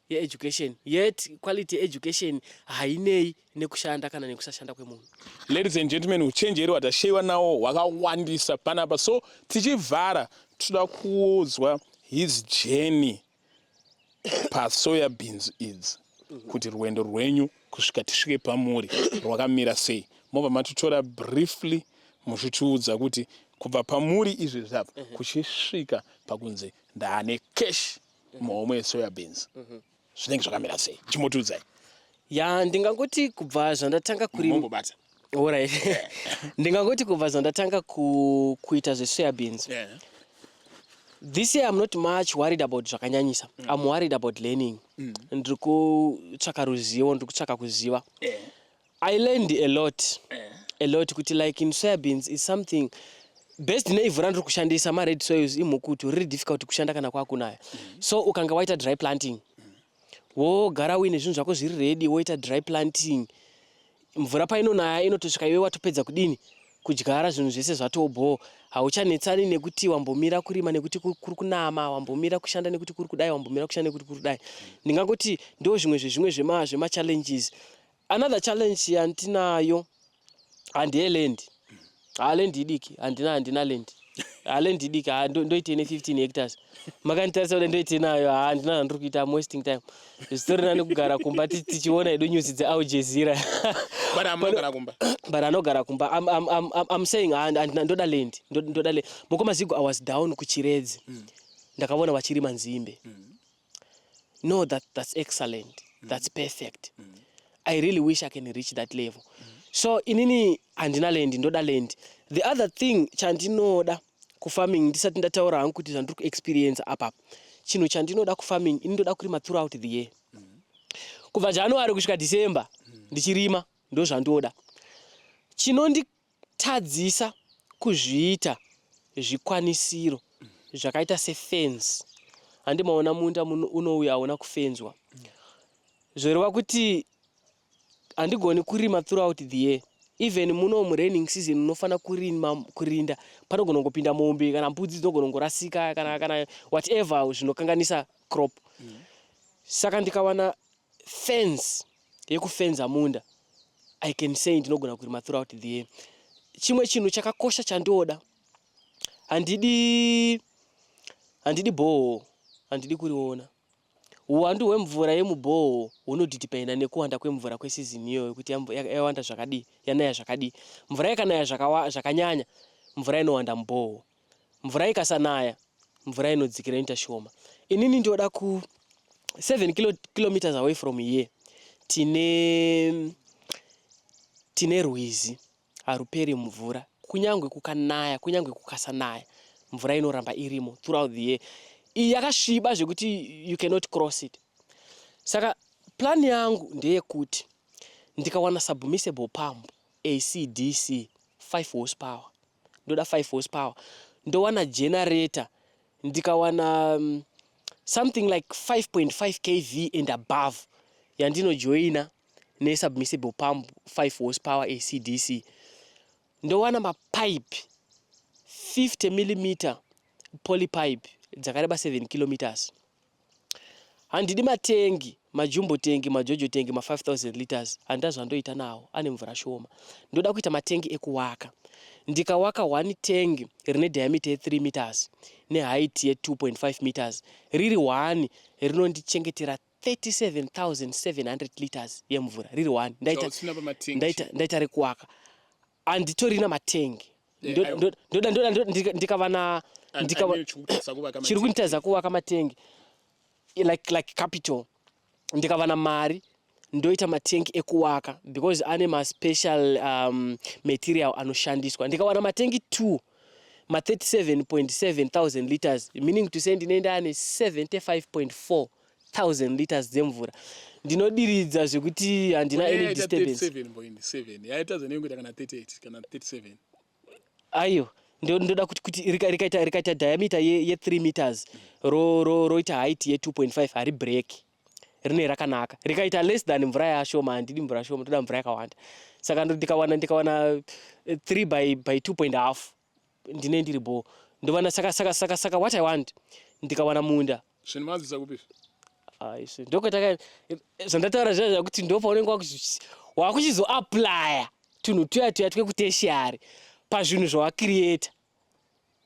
yeeducation, yet quality yeeducation hainei nekushanda kana nekusashanda kwemunhu. Ladies and gentlemen, uchenjeri hwatasheyiwa nawo hwakawandisa panapa. So tichivhara, toda kuudzwa his journey pasoya beans idzi, kuti rwendo rwenyu kusvika tisvike pamuri rwakamira sei. Mobva matitora briefly muchitiudza kuti kubva pamuri izvezvi apa kuchisvika pakunzi ndaane cash muhomwe yesoya beans, zvinenge zvakamira sei? Chimotiudzai. Ya, ndingangoti kubva zvandatanga kurima Mombobata. Alright, ndingangoti kubva zvandatanga kuita zvesoya beans this year, I'm not much worried about zvakanyanyisa. I'm worried about learning. Ndiri kutsvaka ruzivo, ndiri kutsvaka kuziva. I learned a lot, a lot, kuti like in soya beans is something based neivhu randiri kushandisa, mared soils, imukutu, riri difficult kushanda kana kwakunaya. So ukanga waita dry planting, wogara uine zvinhu zvako zviri ready, woita dry planting, mvura painonaya inotosvika iwe watopedza kudini, kudyara, zvinhu zvese zvatobho. Hauchanetsani nekuti wambomira kurima nekuti kuri kunama, wambomira kushanda nekuti kuri kudai, wambomira kushanda nekuti kuri kudai. Ndingangoti ndo zvimwe zvezvimwe zvemachallenges. Another challenge yandinayo handeye land. Ha, land idiki, handina land. Ha, land idiki. Ha, ndoite ne15 hectares, makanditarisa kuti ndoite nayo. Ha, handina zvandiri kuita. I'm wasting time. Zvitori nani kugara kumba tichiona hedu news dzeAl Jazeera. But amunogara kumba. But anogara kumba. I'm saying handina, ndoda land, ndoda land. Mukoma Zigo, I was down kuChiredzi, ndakaona vachirima nzimbe. No, that's excellent, that's perfect. I really wish I can reach that level. So inini handina land, ndoda land. The other thing chandinoda kufarming, ndisati ndataura hangu kuti zvandiri kuexperience apapa, chinhu chandinoda kufarming, ini ndoda kurima throughout the year, kubva January kusvika December ndichirima, ndo zvandoda. Chinonditadzisa kuzviita zvikwanisiro zvakaita sefence. Handimaona munda unouya hauna kufenzwa, zvoreva kuti handigoni kurima throughout the year. Even muno muraining season unofanira kurima, kurinda, panogona kungopinda mombe kana mbudzi dzinogona kungorasika kana whatever zvinokanganisa crop. Saka ndikawana fence yekufenza munda, I can say ndinogona kurima throughout the year. Chimwe chinhu chakakosha chandoda, handidi borehole, handidi kuriona. Uwandu hwemvura yemuborehole hunodhidhipenda nekuwanda kwemvura kweseason iyoyo, kuti yawanda zvakadii, yanaya zvakadii. Mvura ikanaya zvakanyanya, mvura inowanda muborehole. Mvura ikasanaya, mvura inodzikira, inoita shoma. Inini ndoda ku 7 kilometers away from here tine rwizi, haruperi mvura. Kunyange kukanaya, kunyange kukasanaya, mvura inoramba irimo throughout the year. Iyi yakasviba zvekuti you cannot cross it. Saka plan yangu ndeyekuti ndikawana submersible pump AC/DC 5 horsepower, ndoda 5 horsepower, ndowana generator, ndikawana something like 5.5 kV and above yandinojoina nesubmersible pump 5 horsepower AC/DC, ndowana mapipe 50 millimeter polypipe dzakareba 7 kilometers. Handidi matengi, majumbo tank, maJojo tank, ma5000 liters, handida zvandoita nawo, ane mvura shoma. Ndoda kuita matengi ekuwaka. Ndikawaka one tank rine diameter ye3 meters neheight ye2.5 meters, riri 1 rinondichengetera 37,700 liters yemvura, riri 1. Ndaita, Usina pamatengi. ndaita rekuwaka, handitorina matengi. Ndoda ndikava na Chikutasa kuvaka chiri kunditadza kuvaka matengi like capital, ndikava mari ndoita matengi ekuwaka because ane maspecial material anoshandiswa. Ndikawana matengi 2 ma 37.7 thousand liters, meaning to say ndinenge ane 75.4 thousand liters dzemvura. Ndinodiridza zvekuti handina any disturbance. 37.7 yaitadza nekuita kana 38 kana 37. Aiwa, ndoda kuti rikaita diameter ye3 meters, roita height ye2.5, hari break, rine rakanaka. Rikaita less than, mvura yashoma. Handidi mvura shoma, toda mvura yakawanda. Saka ndikawana 3 by 2 point half, ndine ndiri bo ndovana. Saka what I want, ndikawana munda Zvinhu mazvisa kupi? Aisi ndokataka zvandataura zviya zvakuti ndo paunenge wakuchizoapplya tunhu tuya tuya twekutertiary pazvinhu zvawacreata.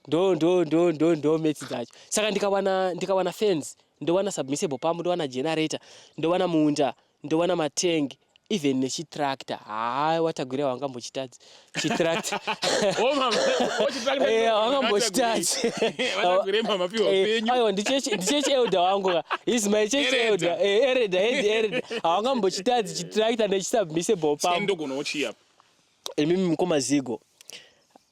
Ndo maths dzacho. Saka ndikawana fence, ndowana submersible pump, ndowana generator, ndowana munda, ndowana matengi, even nechitractor. Haa, waTagwirei wangambochitadzi chitractor. Oh, mama. Oh, chitractor. Wangambochitadzi. VaTagwirei mamapiwa penyu. Aiwa, ndichurch elder wangu ka, is my church Elder. elder. Elder, head elder, hawangambochitadzi chitractor nechisubmersible pump. Chendogonawo chiapa. Imimi mukoma Zigo,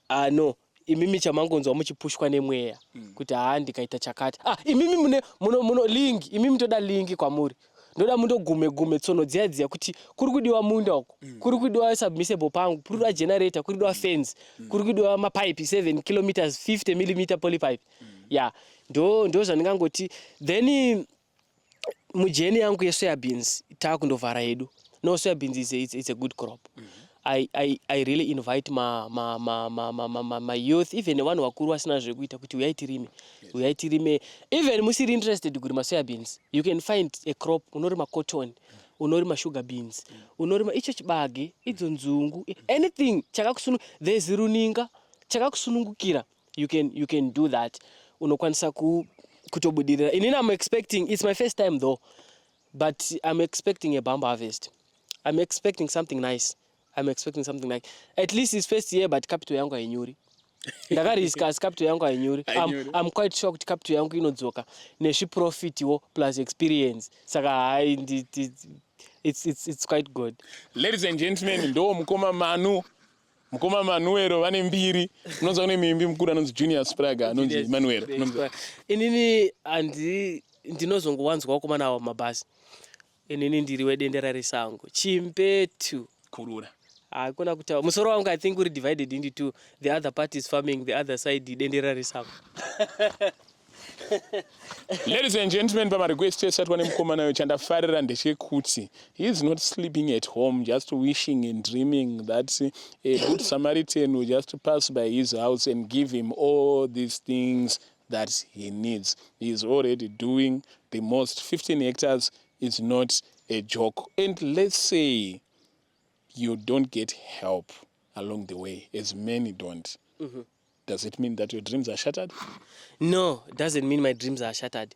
ah, no, imimi chamangonzwa muchipushwa nemweya kuti haa, ndikaita chakati. Ah, imimi mune muno link, imimi toda link kwamuri. Ndoda mundogume gume tsono dziya dziya kuti kuri kudiwa munda uko, kuri kudiwa submersible pangu, kuri kudiwa generator, kuri kudiwa fence, kuri kudiwa mapaipi 7 kilometers 50 millimeter polypipe. Ya, ndo zvandingangoti. Then mujourney yangu yesoya beans, taakundovhara yedu. No, soya beans is a good crop. I really invite ma youth, even nevanhu vakuru vasina zvekuita, kuti uyai tirime, uyai tirime. Even musiri interested kurima soya beans, you can find a crop. Unorima cotton, unorima sugar beans, unorima icho chibage, idzo nzungu, anything chakakusunu. There's runinga chakakusunungukira. You can do that. Unokwanisa kutobudirira. Inini I'm expecting, it's my first time though, but I'm expecting a bumper harvest. I'm expecting something nice. I'm expecting something like, at least it's first year, but capital yangu hainyuri. Ndakariska, asi capital yangu hainyuri. Hainyuri. I'm quite sure kuti capital yangu inodzoka nezviprofitwo plus experience. Saka hai, it's quite good. Ladies and gentlemen, ndo mukoma Manu, mukoma Manuero vane mbiri. Unonzwa kune muimbi mukuru anonzi Junior Spraga, anonzi Manuero. Inini handi, ndinozongowanzwa vakomana ava mabhasi. Inini ndiri wedendera resango, chimbetu. Kurura. Hakuna kutaura. Musoro wangu, I think, uri divided into two. The other part is farming, the other side dendera resango. Ladies and gentlemen, pamarequest esatwa nemukomana uyo, chandafarira ndechekuti he is not sleeping at home just wishing and dreaming that a good Samaritan will just pass by his house and give him all these things that he needs. He is already doing the most. 15 hectares is not a joke. And let's say you don't get help along the way, as many don't, does it mean that your dreams are shattered? No, doesn't mean my dreams are shattered.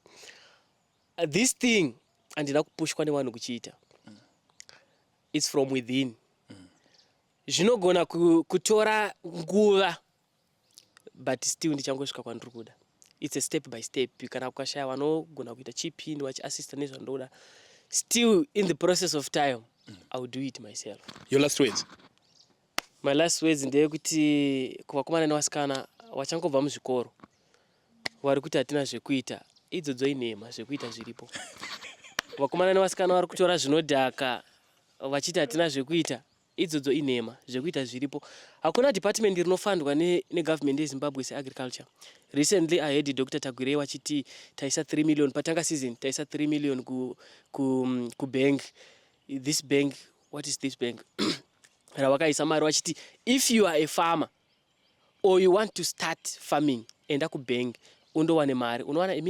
This thing handina kupushwa nevanhu kuchiita. It's from within. Zvinogona kutora nguva, but still ndichangosvika kwandiri kuda. It's a step by step. Kana ukashaya vanogona kuita chip in vachiassista nezvandoda, still in the process of time I will do it myself. Your last words? My last words ndeyekuti kuvakomana nevasikana vachangobva muzvikoro vari kuti hatina zvekuita, idzodzo inhema. Zvekuita zviripo. Vakomana nevasikana vari kutora zvinodhaka vachiti hatina zvekuita, idzodzo inhema. Zvekuita zviripo. Hakuna department rinofandwa negovernment yeZimbabwe seagriculture. Recently I heard Dr Tagwirei vachiti taisa 3 million patanga season, taisa 3 million kubank ku bank. This bank, what is this bank ravakaisa mari vachiti if you are a farmer or you want to start farming, enda kubank undowane mari. Unowana a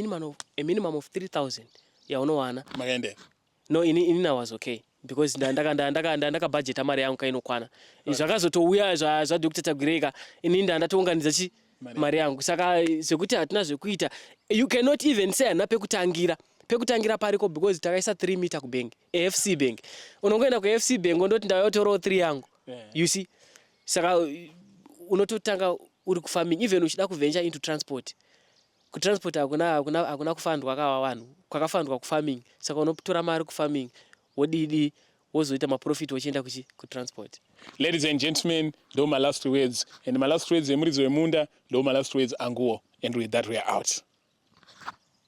minimum of 3000 yaunowana. Makaendera? No, ini I was okay because ndakabhajeta mari yangu kainokwana. Zvakazotouya zvaDr Tagwirei ka, inini ndandatounganidza chi Mari. Mari yangu. Saka zvekuti hatina zvekuita, you cannot even say handina pekutangira. Pekutangira pariko, because takaisa 3 meter kubank, AFC Bank. Unongoenda kuAFC Bank ondoti ndauyotorawo 3 yangu. You see? Saka unototanga uri kufarming. Even uchida kuventure into transport, kutransport hakuna kufandwa kava vanhu, kwakafandwa kufarming. Saka unotora mari kufarming, wodidi, wozoita maprofit wochienda kuchi kutransport. Ladies and gentlemen, ndo my last words, and my last words emuridzi wemunda, ndo my last words anguwo, and with that we are out.